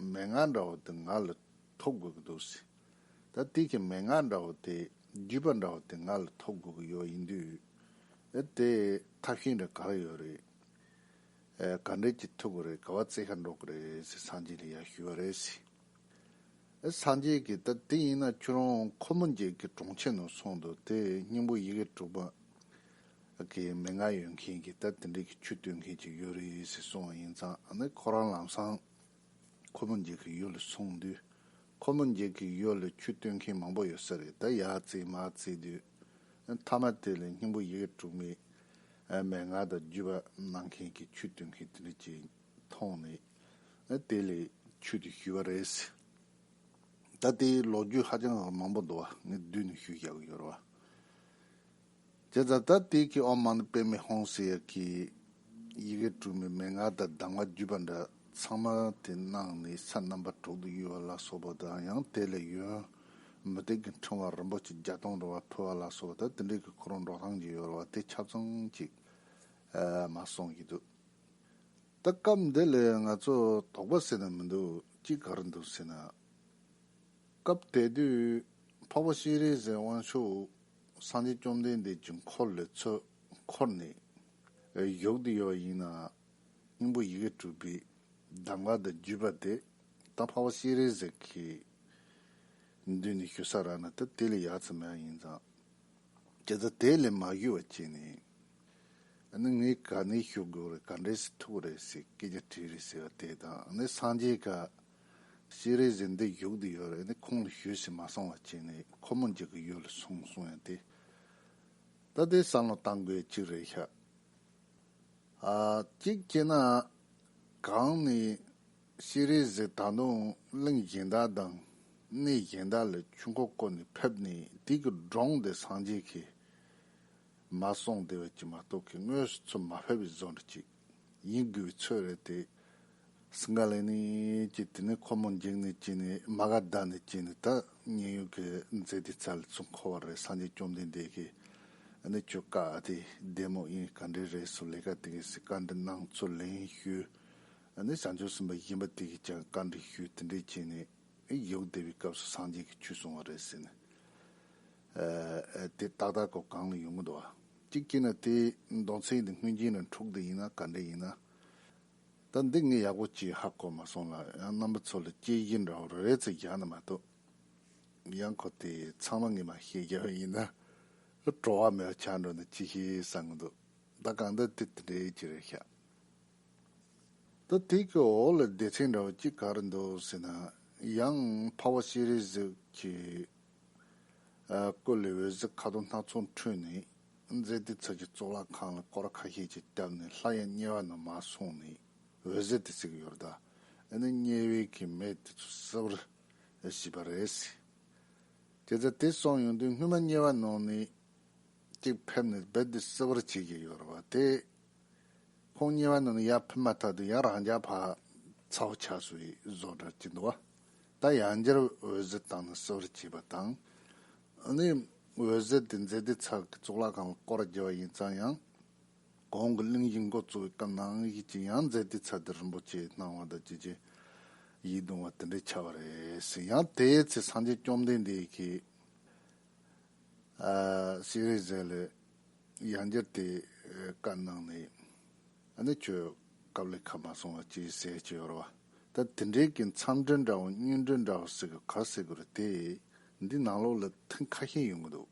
མན་ངག་འདྲ་བོ་དེ་ང་ལ་ཐོབ་དགོས་ཀྱི་འདུག་ཟེར། ད་དེ་གི་མན་ངག་འདྲ་བོ་དེ་བརྒྱུད་པ་འདྲ་བོ་དེ་ང་ལ་ཐོབ་དགོས་ཀྱི་ཡོད་ཡིན་དུས། ཨེ་དེ་ཐབས་ཤེས་འདྲ་ག་རེ་ཡོད་རེད། ཨེ་ག་འདྲས་ཀྱི་ཐུག་གི་རེད། ག་བ་བཙལ་ག་འགྲོ་གི་རེད་ཟེར་སངས་རྒྱས་ལ་ཡར་ཞུས་པ་རེད་ཟེར། ཨེ་སངས་རྒྱས་ཀྱིས་ད་དེ་ཡིན་ན་ཁྱོད་རང་ཁོ་མོ་འཇིག་གི་གྲོང་ཁྱེར་ནང་སོང་འདུག་དེ་སྙིང་པོ་ཡི་གེ་དྲུག་པ་གི་མན་ངག་ཡོད་མཁན་གྱི་ད་དེ་འདྲས་ཀྱི་ཆོས་སྟོན་མཁན་ཅིག་ཡོད་རེད་ཟེར་གསུངས་པ་ཡིན་ཙང་། ཨ་ནི་ཁོ་རང་ལམ་སང་ཁོ་མོ་འཇིག་གི་ཡུལ་ལ་སོང་དུས། ཁོ་མོ་འཇིག་གི་ཡུལ་ལ་ཆོས་སྟོན་མཁན་མང་པོ་ཡོད་ས་རེད། ད་ཡར་བཙལ་མར་བཙལ་དུས། མཐའ་མ་དེ་ལ་སྙིང་པོ་ཡི་གེ་དྲུག་མའི་མན་ངག་དང་བརྒྱུད་པ་གནང་མཁན་གྱི་ཆོས་སྟོན་མཁན་དེ་འདྲ་ཅིག་མཐོང་ནས། དེ་ལས་ཆོས་དེ་ཞུས་པ་རེད། ད་དེའི་ལོ་རྒྱུས་ཧ་ཅང་མང་པོ་འདུག་བ། ངས་བསྡུས་ནས་ཞུས་བཞག་གི་ཡོད་རེད་བ། བྱས་ཙང་ད་དེ་གི་ཨོཾ་མ་ཎི་པདྨེ་ཧཱུྃ་ཟེར་ཡག་གི་ཡི་གེ་དྲུག་མའི་མན་ངག་དང་གདམས་ངག་བརྒྱུད་པ་འདྲ་ཚང་མ་དེ་གནང་ནས་ས་རྣམ་པ་དྲུག་ཏུ་གཡོས་པ་ལ་སོགས་པ་དང་། ཡང་དེ་ལས་ཡོན་མུ་སྟེགས་ཀྱི་ཕྲེང་བ་རིན་པོ་ཆེ་བརྒྱ་སྟོང་འགྲོ་བ་ཕུལ་བ་ལ་སོགས་པ། ད་དེ་འདྲའི་གི་ཁོ་རང་འགྲོ་སྟངས་ཀྱི་ཡོད་རེད་བ། དེ་ཆ་ཚང་ཅིག་ཨ་མར་གསུངས་ཀྱི་འདུག་ད་སྐབས་འདི་ལ་ང་ཚོ་དོགས་པ་ཟེར་ན་མི་འདུག་གཅིག་ག་རེ་འདུག་ཟེར་ན། སྐབས་དེ་དུས་འཕགས་པ་སྤྱན་རས་གཟིགས་དབང་ཕྱུག་སངས་རྒྱས་བཅོམ་ལྡན་འདས་ཀྱི་འཁོར་ལ་ཚུར་འཁོར་ནས་བཞུགས་བསྡད་ཡོད་པ་ཡིན་ན། སྙིང་པོ་ཡི་གེ་དྲུག་པའི་གདམས་ངག་དང་བརྒྱུད་པ་དེ་ད་འཕགས་པ་སྤྱན་རས་གཟིགས་ཀྱི་མདུན་ནས་ཞུ་ས་རག་ན། ད་དེ་ལས་ཡག་ཙམ་མེད་ཡིན་ཙང་། དེ་ལྟར་དེ་ལས་མ་གཞི་བ་བྱས་ནས། ཨ་ནི་ངས་ག་ནས་ཞུ་དགོས་རེད། ག་འདྲས་སེ་ཐུག་རེད་ཟེར་སྐད་ཆ་དྲིས་རེད་ཟེར་བ་དེ་དང་། ཨ་ནི་སངས་རྒྱས་ཀྱིས་སྤྱན་རས་གཟིགས་འདི་བཞུགས་བསྡད་ཡོད་རེད། ཨ་ནི་ཁོང་ལ་ཞུས་ཟིན་མ་སོང་བ་བྱས་ནས་ཁོ་མོ་འཇིག་གི་ཡུལ་ལ་སོང་གསུང་ཡ་དེ། ད་དེ་བསམ་བློ་བཏང་དགོས་གཅིག་རེད་ཤག་ཨ་གཅིག་བྱས་ན། གང་ནས་སྤྱན་རས་གཟིགས་ད་དུང་གླིང་གཞན་དག་དང་གནས་གཞན་དག་ལ་ཆོས་འཁོར་བསྐོར་ནས་ཕེབས་ནས། དེ་གི་སྒྲུང་དེ་སངས་རྒྱས་ཀྱིས་མ་གསུངས་བསྡད་པ་ཅིག་མ་གཏོགས་ཀྱི་དངོས་སུ་ཚུར་མ་ཕེབས་པའི་བཟོ་འདྲ་ཅིག་ཡིན་དགོས་པའི་ཚོད་རེད་དེ། སིང་ག་ལེ་ནས་ཅིག་དེ་ནས་ཁོ་མོ་འཇིགས་ནས་ཅིག་ནས་མ་ག་དྷ་ནས་ཅིག་ནས། ད་མཉན་ཡོད་ཀྱི་མཛེས་སྡེ་ཚལ་ལ་ཚུར་འཁོར་བ་རེད། སངས་རྒྱས་བཅོམ་ལྡན་འདས་ཀྱིས་ཨ་ནི་ཁྱོད་བཀའ་དེ་བདེ་མོ་ཡིན། ག་འདྲས་རེད་ཟེར་ལས་ཀ་དེ་གི་ཟེར་བཀའ་འདྲི་གནང་། ཚུར་ལན་ཞུས། ཨ་ནི་བྱང་ཆུབ་སེམས་དཔའ་གཞན་པ་དེ་གིས་ཀྱང་བཀའ་འདྲི་ཞུས། དེ་འདྲས་བྱས་ནས་ཨེ་བཞུགས་བསྡད་པའི་སྐབས་སུ་སངས་རྒྱས་ཀྱིས་ཆོས་གསུངས་པ་རེད་ཟེར་ནས། ཨ་ཨ་དེ་ཏག་ཏག་གོ་གང་ལ་ཡོང་གི་འདུག་བ། གཅིག་བྱས་ན་དེའི་མདོ་ཚིག་འདི་སྔོན་རྗེས་ནས་འཁྲུག་བསྡད་ཡིན་ན་ག་འདྲས་ཡིན་ན། ད་འདི་ངས་ཡག་པོ་ཅིག་ཧ་གོ་མ་སོང་ལ། ཡང་རྣམ་པ་ཚོ་ལ་དཔྱད་གཞི་འདྲ་བོ་རེ་རེ་ཙམ་བཞག་ན་མ་གཏོགས། ཡང་ཁོ་དེ་ཚང་མ་ངས་མར་བཤད་རྒྱུ་ཡིན་ན་བྲོ་བ་མེད་པ་ཆགས་འགྲོ་ན་ཅི་ཤེས་བསམ་གྱི་འདུག་ད་གང་ལྟར་དེ་དེ་འདྲའི་ཅིག་རེད་ཤག་ད་དེ་གི་འོག་ལ་སྡེ་ཚན་འདྲ་བོ་གཅིག་ག་རེ་འདུག་ཟེར་ན། ཡང་འཕགས་པ་སྤྱན་རས་གཟིགས་ཀྱི་ཨ་སྐུ་ལས་འོད་ཟེར་ཁ་དོག་སྣ་ཚོགས་འཕྲོས་ནས་མཛེས་སྡེ་ཚལ་གྱི་གཙུག་ལག་ཁང་ལ་སྐོར་ཁ་ཤས་ཅིག་བཏབ་ནས་སླར་ཡང་དམྱལ་བ་ནང་མར་སོང་ནས་འོད་ཟེར་དེ་བསྲེགས་ཡོད་རེད་ད། ཨ་ནི་དམྱལ་བའི་གི་མེ་དེ་ཚོ་སིལ་བུར་བྱས་པ་རེད། དེ་ཚོ་དེ་སོང་ཡོང་དུས་སྔོན་མ་དམྱལ་བ་ནང་ནས་གཅིག་ཕེབས་ནས་རྦད་དེ་སིལ་བུར་བྱེད་ཀྱི་ཡོད་རེད་བ། དེ་ཁོང་དམྱལ་བ་ནང་ནས་ཡར་ཕེབས་མ་ཐག་ཏུ་ཡང་རང་རྐྱ་ཕར་ཚ་བོ་ཆགས་སོང་བའི་བཟོ་འདྲ་ཅིག་འདུག་བ། ད་ཡང་བསྐྱར་འོད་ཟེར་བཏང་ནས་སིལ་བུར་བྱས་པ་དང་། ཨ་ནི་འོད་ཟེར་དེ་མཛེས་སྡེ་ཚལ་གྱི་གཙུག་ལག་ཁང་ལ་སྐོར་རྒྱག་པ་ཡིན་ཙང་། ཡང་གོང་གི་གླིང་བཞི་འགོ་བཙུགས་པའི་སྐབས་ནང་བཞིན་གྱི་ཡང་མཛེས་སྡེ་ཚལ་དེ་རིན་པོ་ཆེའི་སྣང་བ་དང་བཅས་ཀྱི་ཡིད་དུ་འོང་བ་དེ་འདྲ་ཆགས་པ་རེད་ཟེར། ཡང་དེའི་ཚེ་སངས་རྒྱས་བཅོམ་ལྡན་འདས་ཀྱིས་ཨ་སྤྱན་རས་གཟིགས་ལ་ཡང་བསྐྱར་དེ་བཀའ་གནང་ནས། ཨ་ནི་ཁྱོད་སྐབས་ལས་ཁ་མ་སོང་བ་ཅིག་ཟེར་གྱི་ཡོད་རེད་བ། ད་དེ་འདྲའི་གི་མཚམས་སྦྱོར་འདྲ་བོ་སྔོན་འགྲོ་འདྲ་བོ་ཟེར་གི་ག་ཟེར་གི་རེད་དེ། འདི་ནང་ལོགས་ལ་ཐེངས་ཁ་ཤས་ཡོང་གི་འདུག་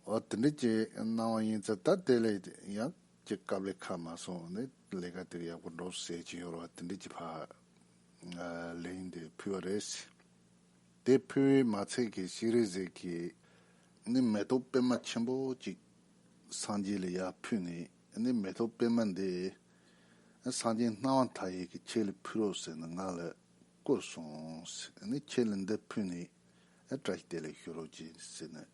འོ་དེ་འདྲ་ཅིག་གནང་བ་ཡིན་ཙང་། ད་དེ་ལས་ཡང་ཅིག་སྐབས་ལས་ཁ་མ་སོང་ནས་ལས་ཀ་དེ་ཡག་པོ་འགྲོ་ཟེར་གྱི་ཡོད་རེད་བ། དེ་འདྲ་ཅིག་ཕར་ལན་དེ་ཕུལ་བ་རེད། དེ་ཕུལ་བའི་མ་ཚད་ཀྱི་སྤྱན་རས་གཟིགས་ཀྱིས་ནི་མེ་ཏོག་པད་མ་ཆེན་པོ་ཅིག་སངས་རྒྱས་ལ་ཡར་ཕུལ་ནས། ནི་མེ་ཏོག་པད་མ་འདི་སངས་རྒྱས་སྣང་བ་མཐའ་ཡས་ཀྱིས་ཁྱེད་ལ་ཕུལ་རོགས་ཟེར་ནས་ང་ལ་བསྐུར་སོང་ཟེར། ནི་ཁྱེད་ལ་འདི་ཕུལ་ནས་བཀྲ་ཤིས་བདེ་ལེགས་ཞུ་རོགས་གྱིས་ཟེར་ནས།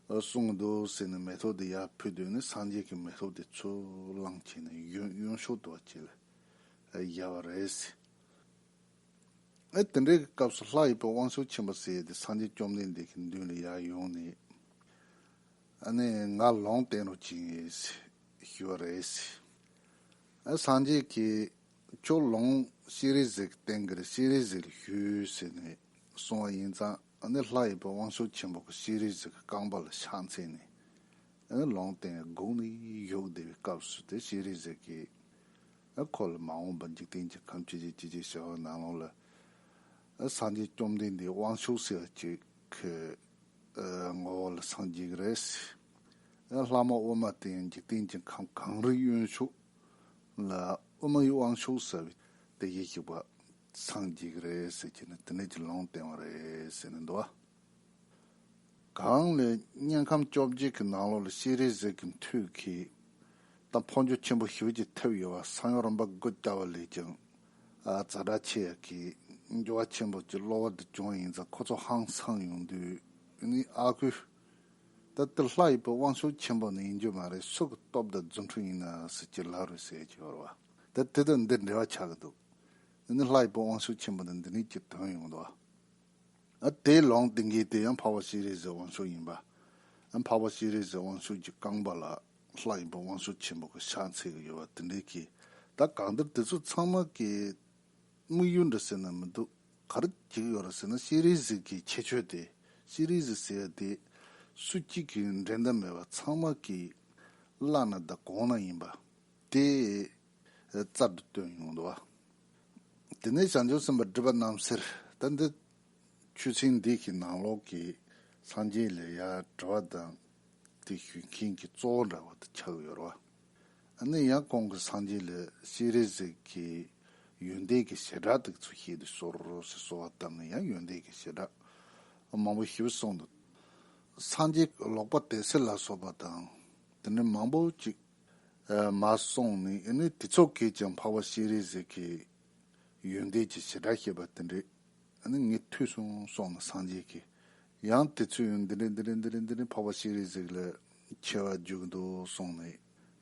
གསུངས་འདུག་ཟེར་ནས་མེ་ཏོག་དེ་ཡར་ཕུལ་དུས་ནི་སངས་རྒྱས་ཀྱིས་མེ་ཏོག་དེ་ཚུར་བླངས་བྱས་ནས་གཡོན་གཡོན་ཕྱོགས་དུ་བ་ཅིག་ལ་བཞག་པ་རེད། ཨེ་དེ་འདྲའི་སྐབས་སུ་ལྷ་ཡི་བུ་དབང་ཕྱུག་ཆེན་པོ་ཟེར་དེ་སངས་རྒྱས་བཅོམ་ལྡན་འདས་ཀྱི་མདུན་ལ་ཡར་ཡོང་ནས། ཨ་ནི་ང་ལུང་བསྟན་རོགས་གྱིས་ཞུ་བ་རེད། ཨ་སངས་རྒྱས་ཀྱིས་ཁྱོད་ལུང་སྤྱན་རས་གཟིགས་ཀྱིས་བསྟན་གྱི་རེད། སྤྱན་རས་གཟིགས་ལ་ཞུས་ཟེར་ནས་གསུངས་པ་ཡིན་ཙང་། ཨ་ནི་ལྷ་ཡི་བུ་དབང་ཕྱུག་ཆེན་པོ་གིས་སྤྱན་རས་གཟིགས་ཀྱི་རྐང་པ་ལ་ཕྱག་འཚལ་ནས། ཨ་ནི་ལུང་བསྟན་སྒུག་ནས་བཞུགས་བསྡད་པའི་སྐབས་སུ་དེ་སྤྱན་རས་གཟིགས་ཀྱིས་ཨ་ཁོ་ལ་མ་འོངས་པ་འཇིག་རྟེན་གྱི་ཁམས་ཅི་ཞིག་ཅི་ཞིག་བྱ་བའི་ནང་ལོགས་ལ། ཨ་སངས་རྒྱས་བཅོམ་ལྡན་འདས་དབང་ཕྱུག་ཟེར་བ་ཅིག་གི་ཨ་ངོ་བོ་ལ་སངས་རྒྱས་ཀྱི་རེད། ཨ་ལྷ་མོ་ཨུ་མ་དེ་ཡང་འཇིག་རྟེན་གྱི་ཁམས་གངས་རི་གཡོན་ཕྱོགས་ལ་ཨུ་མའི་དབང་ཕྱུག་ཟེར་བའི་དེ་ཡེ་ཞིག་པ་སངས་རྒྱས་ཀྱི་རེད་ཟེར་གྱི་ནི་དེ་ནས་ཀྱི་ལུང་བསྟན་པ་རེད་ཟེར་ནས་འདུག་བ། གང་ལས་དམྱལ་ཁམས་བཅོ་བརྒྱད་ཀྱི་ནང་ལོགས་ལ་སྤྱན་རས་གཟིགས་ཀྱི་མཐུས་ཀྱིས་ད་འཕོ་འགྱུར་ཆེན་པོ་ཞེ་པོ་ཅིག་ཐེབས་ཡོད་པ་གསང་ཡུམ་རིམ་པ་དགུ་བསྐྱར་བ་ལས་ཀྱང་། ཨ་ཛ་དྲག་ཆེ་ཡ་གི་འགྱུར་བ་ཆེན་པོ་ཅིག་གློ་བུར་དུ་བྱུང་བ་ཡིན་ཙང་ཁོ་ཚོ་ཧང་སངས་ཡོང་དུས་ནི་ཨ་ཁུ། ད་དེ་ལྷ་ཡི་བུ་དབང་ཕྱུག་ཆེན་པོ་ནི་ཡིན་རྒྱུ་མ་རེད། སུ་གི་སྟོབས་དང་རྫུ་འཕྲུལ་ཡིན་ན་ཟེར་གྱི་ལབ་རེད་ཟེར་གྱི་ཡོད་རེད་བ། ད་དེ་དང་འདི་འབྲེལ་བ་ཆགས་ཀྱི་འདུག་ནི་ལྷ་ཡི་བུ་དབང་ཕྱུག་ཆེན་པོ་ནི་འདི་ནས་ཀྱི་དོན་ཡོང་འདུག་བ། ཨ་དེའི་ལུང་བསྟན་མཁན་དེ་ཡང་འཕགས་པ་སྤྱན་རས་གཟིགས་དབང་ཕྱུག་ཡིན་པ། ཨ་འཕགས་པ་སྤྱན་རས་གཟིགས་དབང་ཕྱུག་གི་རྐང་པ་ལ་ལྷ་ཡི་བུ་དབང་ཕྱུག་ཆེན་པོ་གི་ཕྱག་འཚལ་གྱི་ཡོད་པ་དེ་འདྲའི་གི། ད་གང་ལྟར་དེ་ཚོ་ཚང་མ་གི་དམིགས་ཡུལ་འདྲ་ཟེར་ན་མི་འདུག་ག་རེ་བྱེད་ཀྱི་ཡོད་རེད་ཟེར་ན་སྤྱན་རས་གཟིགས་ཀྱི་ཁྱད་ཆོས་དེ། སྤྱན་རས་གཟིགས་ཟེར་ཡ་དེ་སུ་གཅིག་གིས་འགྲན་ཟླ་མེད་པ་ཚང་མ་གི་བླ་ན་དང་གོང་ན་ཡིན་པ་དེ་རྩལ་དུ་བཏོན་ཡོང་འདུག་བ། དེ་ནས་བྱང་ཆུབ་སེམས་དཔའ་སྒྲིབ་པ་རྣམ་སེལ་ད་འདི་ཆོས་ཚན་འདི་གི་ནང་ལོགས་ཀྱི་སངས་རྒྱས་ལ་ཡ་དྲི་བ་དང་དེ་ཞུ་མཁན་གྱི་གཙོ་བོ་འདྲ་བ་དེ་ཆགས་ཡོད་རེད་བ། ཨ་ནི་ཡང་གོང་གི་སངས་རྒྱས་ལ་སྤྱན་རས་གཟིགས་ཀྱི་ཡོན་ཏན་གྱི་བྱེ་བྲག་དེ་ཚོ་བཤད་དུ་གསོལ་རོ་ཟེར་གསོལ་བ་བཏབ་ནས་ཡང་ཡོན་ཏན་གྱི་བྱེ་བྲག་མང་པོ་ཞིག་གསུངས་འདུག་སངས་རྒྱས་ཀྱི་ལོག་པ་དད་སེལ་ལ་སོགས་པ་དང་དེ་ནས་མང་པོ་ཅིག་ཨ་མར་གསུངས་ནས། ཨ་ནི་དེ་ཚོ་གིས་ཀྱང་འཕགས་པ་སྤྱན་རས་གཟིགས་ཀྱི་ཡོན་ཏན་གྱི་བྱེ་བྲག་བཤད་པ་དེ་འདྲས། ཨ་ནི་ངས་ཐོས་སོང་གསུངས་ནས་སངས་རྒྱས་ཀྱིས་ཡང་དེ་ཚོའི་ཡོན་འདི་འདྲས་འདི་འདྲས་འདི་འདྲས་འདི་འདྲས་འཕགས་པ་སྤྱན་རས་གཟིགས་ལ་ཆེ་བ་བརྗོད་ཀྱི་འདུག་གསུངས་ནས།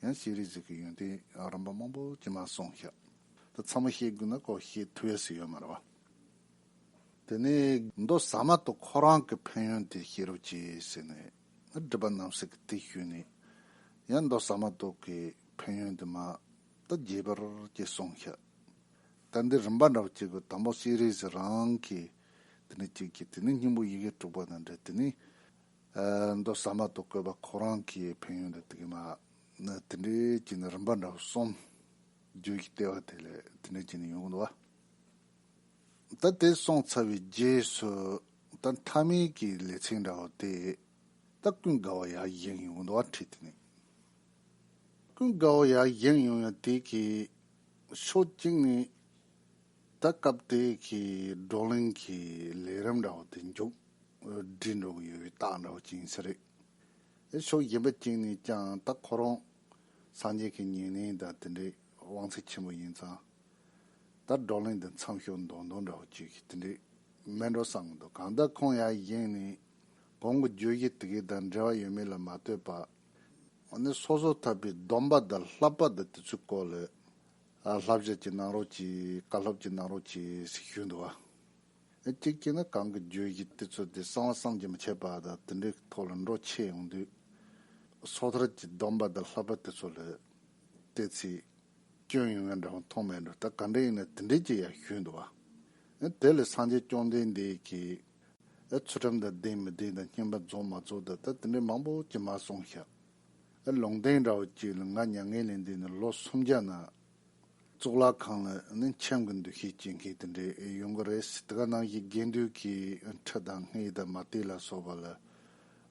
ཡང་སྤྱན་རས་གཟིགས་ཀྱི་ཡོན་ཏན་རིམ་པ་མང་པོ་ཅིག་མར་གསུངས་ཤག་ད་ཚང་མ་བཤད་དགོས་ན་ཁོ་བཤད་ཐུབ་ཡ་ཟིག་ཡོད་མ་རེད་བ། དེ་ནས་མདོ་ཟ་མ་ཏོག་ཁོ་རང་གི་ཕན་ཡོན་དེ་བཤད་རོགས་གྱིས་ཟེར་ནས་སྒྲིབ་པ་རྣམ་སེལ་གྱི་དེ་ཞུས་ནས། ཡང་མདོ་ཟ་མ་ཏོག་གི་ཕན་ཡོན་དེ་མར་ད་རྒྱས་པར་ཅིག་གསུངས་ཤག་ད་འདི་རིམ་པ་འདྲ་བོ་གཅིག་གི་དང་པོ་སྤྱན་རས་གཟིགས་རང་གིས་དེ་ནས་གཅིག་གིས། དེ་ནས་སྙིང་པོ་ཡི་གེ་དྲུག་པ་དང་འབྲེལ། དེ་ནས་ཨ་མདོ་ཟ་མ་ཏོག་བཀོད་པ་ཁོ་རང་གི་ཕན་ཡོན་དེ་དེ་གི་མར་དེ་འདྲའི་གཅིག་ནས་རིམ་པ་འདྲ་བོ་གསུམ་བརྗོད་ཀྱི་ལྟེ་བ་དེ་ལས་དེ་འདྲའི་གཅིག་ནས་ཡོང་གི་འདུག་བ། ད་དེ་སོང་ཚར་བའི་རྗེས་སུ་ད་མཐའ་མའི་གི་ལེ་ཚན་འདྲ་བོ་དེ་ད་ཀུན་དགའ་བོ་ཡར་བཞེངས་ཡོང་གི་འདུག་བ། ཁྲིད་དེ་ནས་ཀུན་དགའ་བོ་ཡར་བཞེངས་ཡོང་ཡ་དེ་གི་ཕྱོགས་གཅིག་ནས་ད་སྐབས་དེ་གི་བགྲོ་གླེང་གི་ལས་རིམ་འདྲ་བོ་དེ་མཇུག་སྒྲིལ་འགྲོ་གི་ཡོད་པའི་རྟགས་འདྲ་བོ་ཅིག་ཡིན་ས་རེད། ཨེ་ཕྱོགས་གཞན་པ་གཅིག་ནས་ཀྱང་ད་ཁོ་རང་སངས་རྒྱས་ཀྱི་ཉེ་གནས་དང་དེ་འདྲའི་དབང་ཚད་ཆེན་པོ་ཡིན་ཙང་། ད་བགྲོ་གླེང་དེ་མཚམས་ཞོག་མདོག་མདོག་འདྲ་བོ་ཅིག་དེ་འདྲའི་མེད་འགྲོ་བསམ་གི་འདུག་གང་ལྟར་ཁོང་ཡར་བཞེངས་ནས་གོང་གི་བརྗོད་གཞི་དེ་གའི་དང་འབྲེལ་བ་ཡོད་མེད་ལ་མ་ལྟོས་པར། ཨ་ནི་སོ་སོར་ཐར་པའི་སྡོམ་པ་དང་བསླབ་པ་དང་དེ་ཚོའི་སྐོར་ལ་ཨ་བསླབ་བྱ་ཅིག་གནང་རོགས་གྱིས། བཀའ་སློབ་ཅིག་གནང་རོགས་གྱིས་ཞེས་ཞུས་འདུག་བ། ཨ་གཅིག་བྱས་ན་གོང་གི་བརྗོད་གཞི་དེ་ཚོ་དེ་གསང་བ་བསམ་གྱིས་མི་ཁྱབ་པ་དང་དེ་འདྲའི་ཐོག་ལ་འགྲོ་ཆེ་ཡོང་དུས། སོ་ཐར་གྱི་སྡོམ་པ་དང་བསླབ་པ་དེ་ཚོ་ལ་ཏོག་ཙམ་སྐྱོན་ཡོང་ཡ་འདྲ་བོ་མཐོང་མེད་འགྲོ། ད་ག་འདྲ་ཡིན་ན་དེ་འདྲའི་ཅིག་ཡང་ཞུས་འདུག་བ། ཨ་དེ་ལས་སངས་རྒྱས་བཅོམ་ལྡན་འདས་ཀྱིས་ཨ་ཚུལ་ཁྲིམས་དང་ལྡན་མི་ལྡན་དང་བསྙེན་པ་རྫོགས་མ་རྫོགས་དང་ད་དེ་འདྲའི་མང་པོ་ཅིག་མར་གསུངས་ཤག་ཨ་ལུང་བསྟན་འདྲ་བོ་ཅིག་ལ་ང་མྱ་ངན་ལས་འདས་ནས་ལོ་སུམ་བརྒྱ་ན་གཙུག་ལག་ཁང་ལ་ནི་འཆམ་གྱི་འདུ་ཤེས་སྐྱེ་མཁན་དེ་འདྲའི་ཡོང་གི་རེད། དེ་ག་ནང་བཞིན་དགེ་འདུན་གྱི་ཁྲི་དང་བསྔགས་དང་མ་དད་ལ་སོགས་པ་ལ་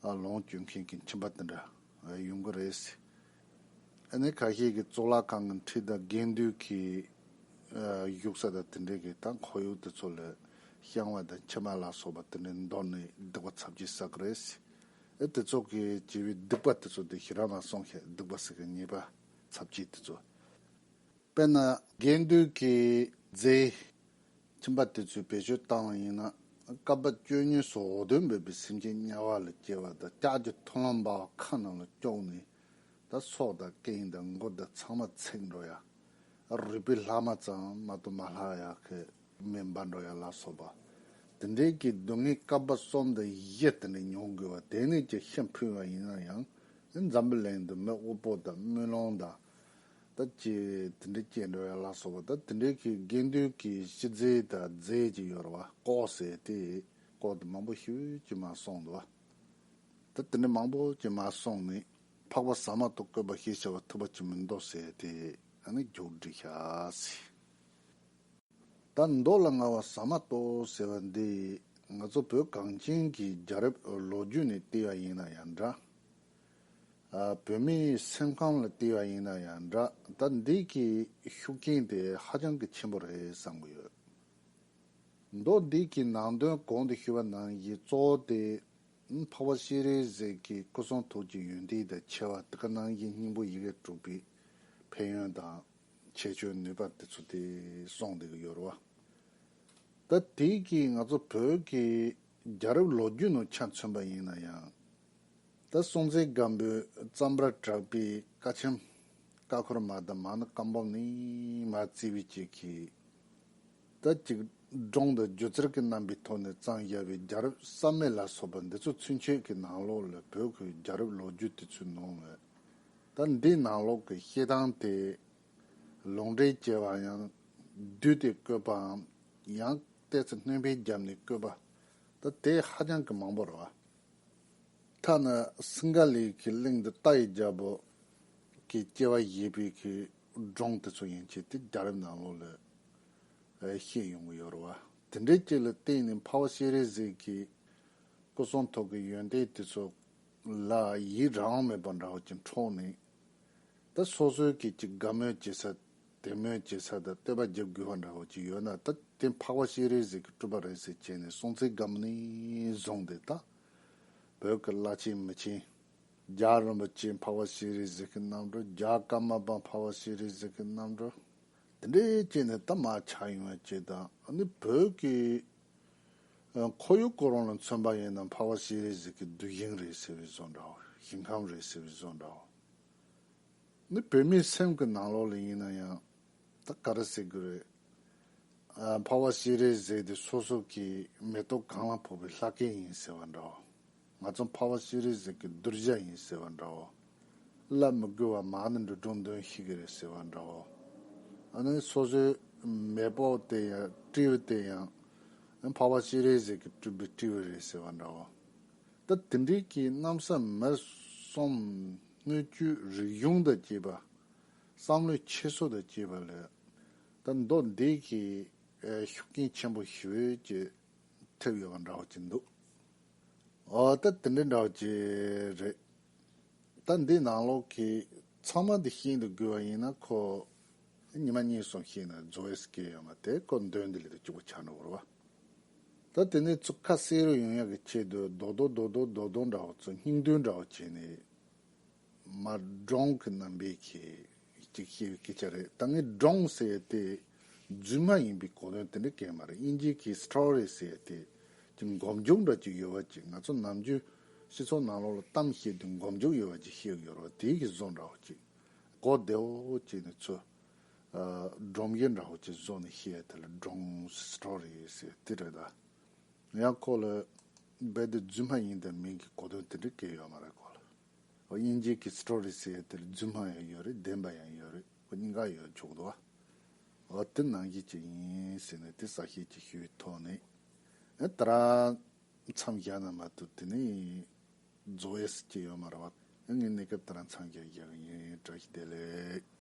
ཨ་ལོངས་སྤྱོད་མཁན་གྱི་ཁྱིམ་པ་དེ་འདྲ་ཡོང་གི་རེད། ཨ་ནི་ཁ་ཤས་ཀྱིས་གཙུག་ལག་ཁང་གི་ཁྲི་དང་དགེ་འདུན་གྱི་ཨ་བཞུགས་ས་དང་དེ་འདྲའི་གི་ད་ཁོར་ཡུག་དེ་ཚོ་ལ་བཤང་བ་དང་མཆིལ་མ་ལ་སོགས་པ་དེ་འདྲ་འདོར་ནས་སྡིག་པ་ཚབས་ཆེ་བསགས་ཀྱི་རེད། ཨ་དེ་ཚོ་གིས་བྱས་པའི་སྡིག་པ་དེ་ཚོ་དེ་ཞེ་དྲག་མར་གསུངས་ཤག་སྡིག་པ་ཟེར་མཁན་ཉེས་པ་ཚབས་ཆེ་དེ་ཚོ། དཔེར་ན་དགེ་འདུན་གྱི་རྫས་ཁྱིམ་པ་དེ་ཚོས་བེད་སྤྱོད་བཏང་བ་ཡིན་ན། བསྐལ་པ་བཅུ་གཉིས་སུ་འོ་དོད་འབད་པའི་སེམས་ཅན་དམྱལ་བ་ལ་སྐྱེ་བ་དང་ལྕགས་ཀྱི་ཐུབ་ལམ་འབར་བ་ཁ་ནང་ལ་བཅུག་ནས། ད་སྲོག་དང་རྐན་དང་མགོ་དང་ཚང་མ་ཚིག་འགྲོ་ཡ། རུས་པའི་ལྷག་མ་ཙམ་མ་གཏོགས་མ་ལྷག་ཡ་གི་མེ་འབར་འགྲོ་ཡ་ལ་སོགས་པ། དེ་འདྲའི་གི་སྡུག་བསྔལ་བསྐལ་པ་གསུམ་དང་བཞི་དེ་འདྲ་མྱོང་དགོས་པ་དེ་ནས་ཀྱི་ཤི་འཕོས་པ་ཡིན་ན་ཡང་། འཛམ་བུ་གླིང་དུ་མི་དབུལ་པོ་དང་དམུས་ལོང་དང་། ད་ཅི་དེ་འདྲའི་སྐྱེ་འགྲོ་ཡ་ལ་སོགས་པ། ད་དེ་འདྲའི་གི་དགེ་འདུན་གྱི་ཤི་རྫས་དང་རྫས་ཀྱི་ཡོད་རེད་བ། ལྐོག་ཟེར་དེ་ལྐོག་དེ་མང་པོ་ཞེ་ཅིག་མར་གསུངས་འདུག་བ། ད་དེ་འདྲ་མང་པོ་ཅིག་མར་གསུངས་ནས། འཕགས་པ་ཟ་མ་ཏོག་བཀོད་པ་ཞེས་བྱ་བ་ཐུབ་པ་ཅིག་མི་འདུག་ཟེར་དེ་ཨ་ནི་མཇུག་སྒྲིལ་བྱ་ཟེར། ད་མདོ་ལ་མངའ་བ་ཟ་མ་ཏོག་ཟེར་བ་འདི་ང་ཚོ་བོད་གངས་ཅན་གྱི་རྒྱལ་རབས་ལོ་རྒྱུས་ནས་བལྟས་པ་ཡིན་ན་ཡང་འདྲ། ཨ། བོད་མིའི་སེམས་ཁམས་ལ་བལྟས་པ་ཡིན་ན་ཡང་འདྲ། ད་འདི་གི་ཤུགས་རྐྱེན་དེ་ཧ་ཅང་གི་ཆེན་པོ་རེད་བསམ་གྱི་ཡོད། མདོ་འདི་གི་ནང་དོན་གོང་དུ་ཞུས་པ་ནང་བཞིན་གཙོ་བོ་དེ། འཕགས་པ་སྤྱན་རས་གཟིགས་ཀྱི་སྐུ་གསུང་ཐུགས་ཀྱི་ཡོན་ཏན་དང་ཆེ་བ། དེ་ག་ནང་བཞིན་སྙིང་པོ་ཡི་གེ་དྲུག་པའི་ཕན་ཡོན་དང་ཁྱད་ཆོས་ནུས་པ་དེ་ཚོ་དེ་གསུངས་བསྡད་ཀྱི་ཡོད་རེད་བ། ད་དེ་གི་ང་ཚོ་བོད་ཀྱི་རྒྱལ་རབས་ལོ་རྒྱུས་ནང་ཆ་མཚོན་པ་ཡིན་ན་ཡང་། ད་སྲོང་བཙན་སྒམ་པོས་གཙང་པར་གྲགས་པའི་བཀའ་ཆེམས་ཀ་ཁོལ་མ་དང་མ་ཎི་བཀའ་འབུམ་ནས་མར་བརྩིས་པའི་ཅིག་གི། ད་ཅིག་སྒྲུང་དང་སྒྱུ་རྩལ་གྱི་རྣམ་པའི་ཐོག་ནས་བརྩམས་བཞག་པའི་རྒྱལ་རབས་བསམ་ཡས་ལ་སོགས་པ་འདི་ཚོ་ཚུན་ཆད་ཀྱི་ནང་ལོགས་ལ་བོད་ཀྱི་རྒྱལ་རབས་ལོ་རྒྱུས་དེ་ཚོའི་ནང་ལ། ད་འདིའི་ནང་ལོགས་ཀྱི་བཤད་སྟངས་དེ་ལུང་འདྲེན་བྱས་པའམ་བསྡུས་ཏེ་བཀོད་པའམ། ཡང་ཏོག་ཙམ་སྣོན་པ་བརྒྱབ་ནས་བཀོད་པ། ད་དེ་ཧ་ཅང་གི་མང་པོ་རེད་བ། ཐ་ན་སིངྒ་ལའི་གི་གླིང་དུ་རྟ་ཡི་རྒྱལ་པོ་གི་སྐྱེ་བ་བཞེས་པའི་གི་སྒྲུང་དེ་ཚོ་ཡན་ཆད་དེ་རྒྱལ་རབས་ནང་ལོགས་ལ་བཤད་ཡོང་གི་ཡོད་རེད་བ། དེ་འདྲའི་ཅིག་ལ་བརྟེན་ནས་འཕགས་པ་སྤྱན་རས་གཟིགས་ཀྱི་སྐུ་གསུང་ཐུགས་ཀྱི་ཡོན་ཏན་དེ་ཚོ་ལ་ཡི་རང་དབང་མེད་པ་འདྲ་བོ་ཅིག་འཕྲོག་ནས། ད་སོ་སོའི་གི་ཅིག་དགའ་མོས་བྱེད་ས། དད་མོས་བྱེད་ས་དང་བསྟོད་པ་རྒྱབ་དགོས་པ་འདྲ་བོ་ཅིག་ཡོད་ན། ད་དེ་འཕགས་པ་སྤྱན་རས་གཟིགས་ཀྱི་སྤྲུལ་པ་རེད་ཟེར་བྱས་ནས་སྲོང་བཙན་སྒམ་པོ་ནས་བཟུང་སྟེ། ད་བོད་ཀྱི་བླ་ཆེན་མི་ཆེན། རྒྱལ་བ་རིན་པོ་ཆེ་འཕགས་པ་སྤྱན་རས་གཟིགས་ཀྱི་རྣམ་སྤྲུལ། རྒྱལ་བ་ཀརྨ་པ་འཕགས་པ་སྤྱན་རས་གཟིགས་ཀྱི་རྣམ་སྤྲུལ། དེ་འདྲའི་བྱས་ནས་ད་མར་ཆགས་ཡོང་བ་བྱས་དང་། ཨ་ནི་བོད་ཀྱི་ཁོར་ཡུག་ཁོ་རང་ལ་མཚོན་པ་ཡིན་ན་འཕགས་པ་སྤྱན་རས་གཟིགས་ཀྱི་གདུལ་ཞིང་རེད་ཟེར་བའི་བཟོ་འདྲ་བོ། ཞིང་ཁམས་རེད་ཟེར་བའི་བཟོ་འདྲ་བོ། ནི་བོད་མིའི་སེམས་ཀྱི་ནང་ལོགས་ལ་ཡིན་ན་ཡང་། ད་ག་རེ་ཟེར་དགོས་རེད། ཨ། འཕགས་པ་སྤྱན་རས་གཟིགས་དེ་སོ་སོ་གི་མེ་ཏོག་གང་ལ་ཕོག་པའི་ལྷ་སྐལ་ཡིན་ཟེར་བ་འདྲ་བོ། ང་ཚོ་འཕགས་པ་སྤྱན་རས་གཟིགས་ཀྱི་གདུལ་བྱ་ཡིན་ཟེར་བ་འདྲ་བོ། སླར་མི་འགུལ་བ་མ་ཎི་འབྲུ་དྲུག་འདོན་ཤེས་ཀྱི་རེད་ཟེར་བ་འདྲ་བོ། ཨ་ནི་སོ་སོའི་མེ་ཏོག་དེ་ཡང་སྤྲེའུ་དེ་ཡང་། འཕགས་པ་སྤྱན་རས་གཟིགས་ཀྱི་སྤྲུལ་པའི་སྤྲེའུ་རེད་ཟེར་བ་འདྲ་བོ། ད་དེ་འདྲའི་གི་གནམ་ས་མེ་གསུམ་སྣོད་བཅུད་རིག་གཞུང་དང་བཅས་པ། བསམ་བློའི་འཁྱེར་སོ་དང་བཅས་པ་ལ། ད་མདོ་འདི་གི་ཤུགས་རྐྱེན་ཆེན་པོ་ཞེ་པོ་ཅིག་ཐེབས་ཡོད་པ་འདྲ་བོ་ཅིག་འདུག། ཨོ། ད་དེ་འདྲ་འདྲ་བོ་ཅིག་རེད། ད་འདི་ནང་ལོགས་ཀྱི་ཚང་མ་འདི་ཤེས་འདུག་དགོས་པ་ཡིན་ན། ཁོ་ཉི་མ་གཉིས་གསུམ་ཤེས་ན་རྫོགས་ཡས་སྐལ་ཡོད་མ་རེད། ཁོ་འདོན་འདི་ལས་དུ་གཅིག་པ་ཆགས་འགྲོ་བ་རེད་བ། ད་དེ་ནས་ཚུར་ཁ་གསལ་རུ་ཡོང་ཡག་གི་ཆེད་དུ་རྡོག་རྡོག་རྡོག་རྡོག་རྡོག་རྡོག་འདྲ་བོ་ཚོ་སྙིང་བསྡུས་འདྲ་བོ་བྱས་ནས། མར་སྒྲུང་གི་རྣམ་པའི་གི་ཅིག་བཤད་པའི་སྐད་ཆ་རེད། ད་ངས་སྒྲུང་ཟེར་ཡ་དེ་རྫུན་མ་ཡིན་པའི་གོ་དོན་དེ་འདྲ་གང་ཡང་མ་རེད། དབྱིན་ཇིའི་གི་སི་ཊོ་རི་ཟེར་ཡ་དེ་ཅིག་མགོ་མཇུག་འདྲ་ཅིག་ཡོད་པ་ཅིག། ང་ཚོ་ནམ་རྒྱུན་སྤྱི་ཚོགས་ནང་ལོགས་ལ་གཏམ་བཤད་དུས་མགོ་མཇུག་ཡོད་པ་ཅིག་བཤད་ཡོད་རེད་བ། དེའི་གི་བཟོ་འདྲ་བོ་ཅིག། གོ་བདེ་བོ་བྱས་ནས་ཚུར། ཨ། སྒྲུང་ཡིག་འདྲ་བོ་ཅིག་བཟོས་ནས་བཤད་ཡ་དེ་ལ་སྒྲུང་སི་ཊོ་རི་ཟེར་དེ་རེད་ད། ཡང་ཁོ་ལ་རྦད་དེ་རྫུན་མ་ཡིན་དང་མིན་གྱི་གོ་དོན་དེ་འདྲ་གང་ཡང་ཡོད་མ་རེད་ཁོ་ལ། ཨོ། དབྱིན་ཇིའི་གི་སི་ཊོ་རི་ཟེར་ཡ་དེ་ལ་རྫུན་མ་ཡང་ཡོད་རེད། བདེན་པ་ཡང་ཡོད་རེད། ཨོ། གཉིས་ཀ་ཡོད་ཆོག་གི་འདུག་བ། ཨོ། དེ་ནང་བཞིན་ཅིག་ཡིན་ཟེར་ནས་དེ་གསལ་བཤད་ཅིག་ཞུས་ཐོག་ནས། ཨེ། ད་ར་མཚམས་བཞག་ན་མ་གཏོགས་དེ་ནས་རྫོགས་ཡས་ཅིག་ཡོད་མ་རེད་བ། ཨེ། ངས་གནས་སྐབས་ད་ར་མཚམས་བཞག་བཞག་གི་ཡིན། བཀྲ་ཤིས་བདེ་ལེགས།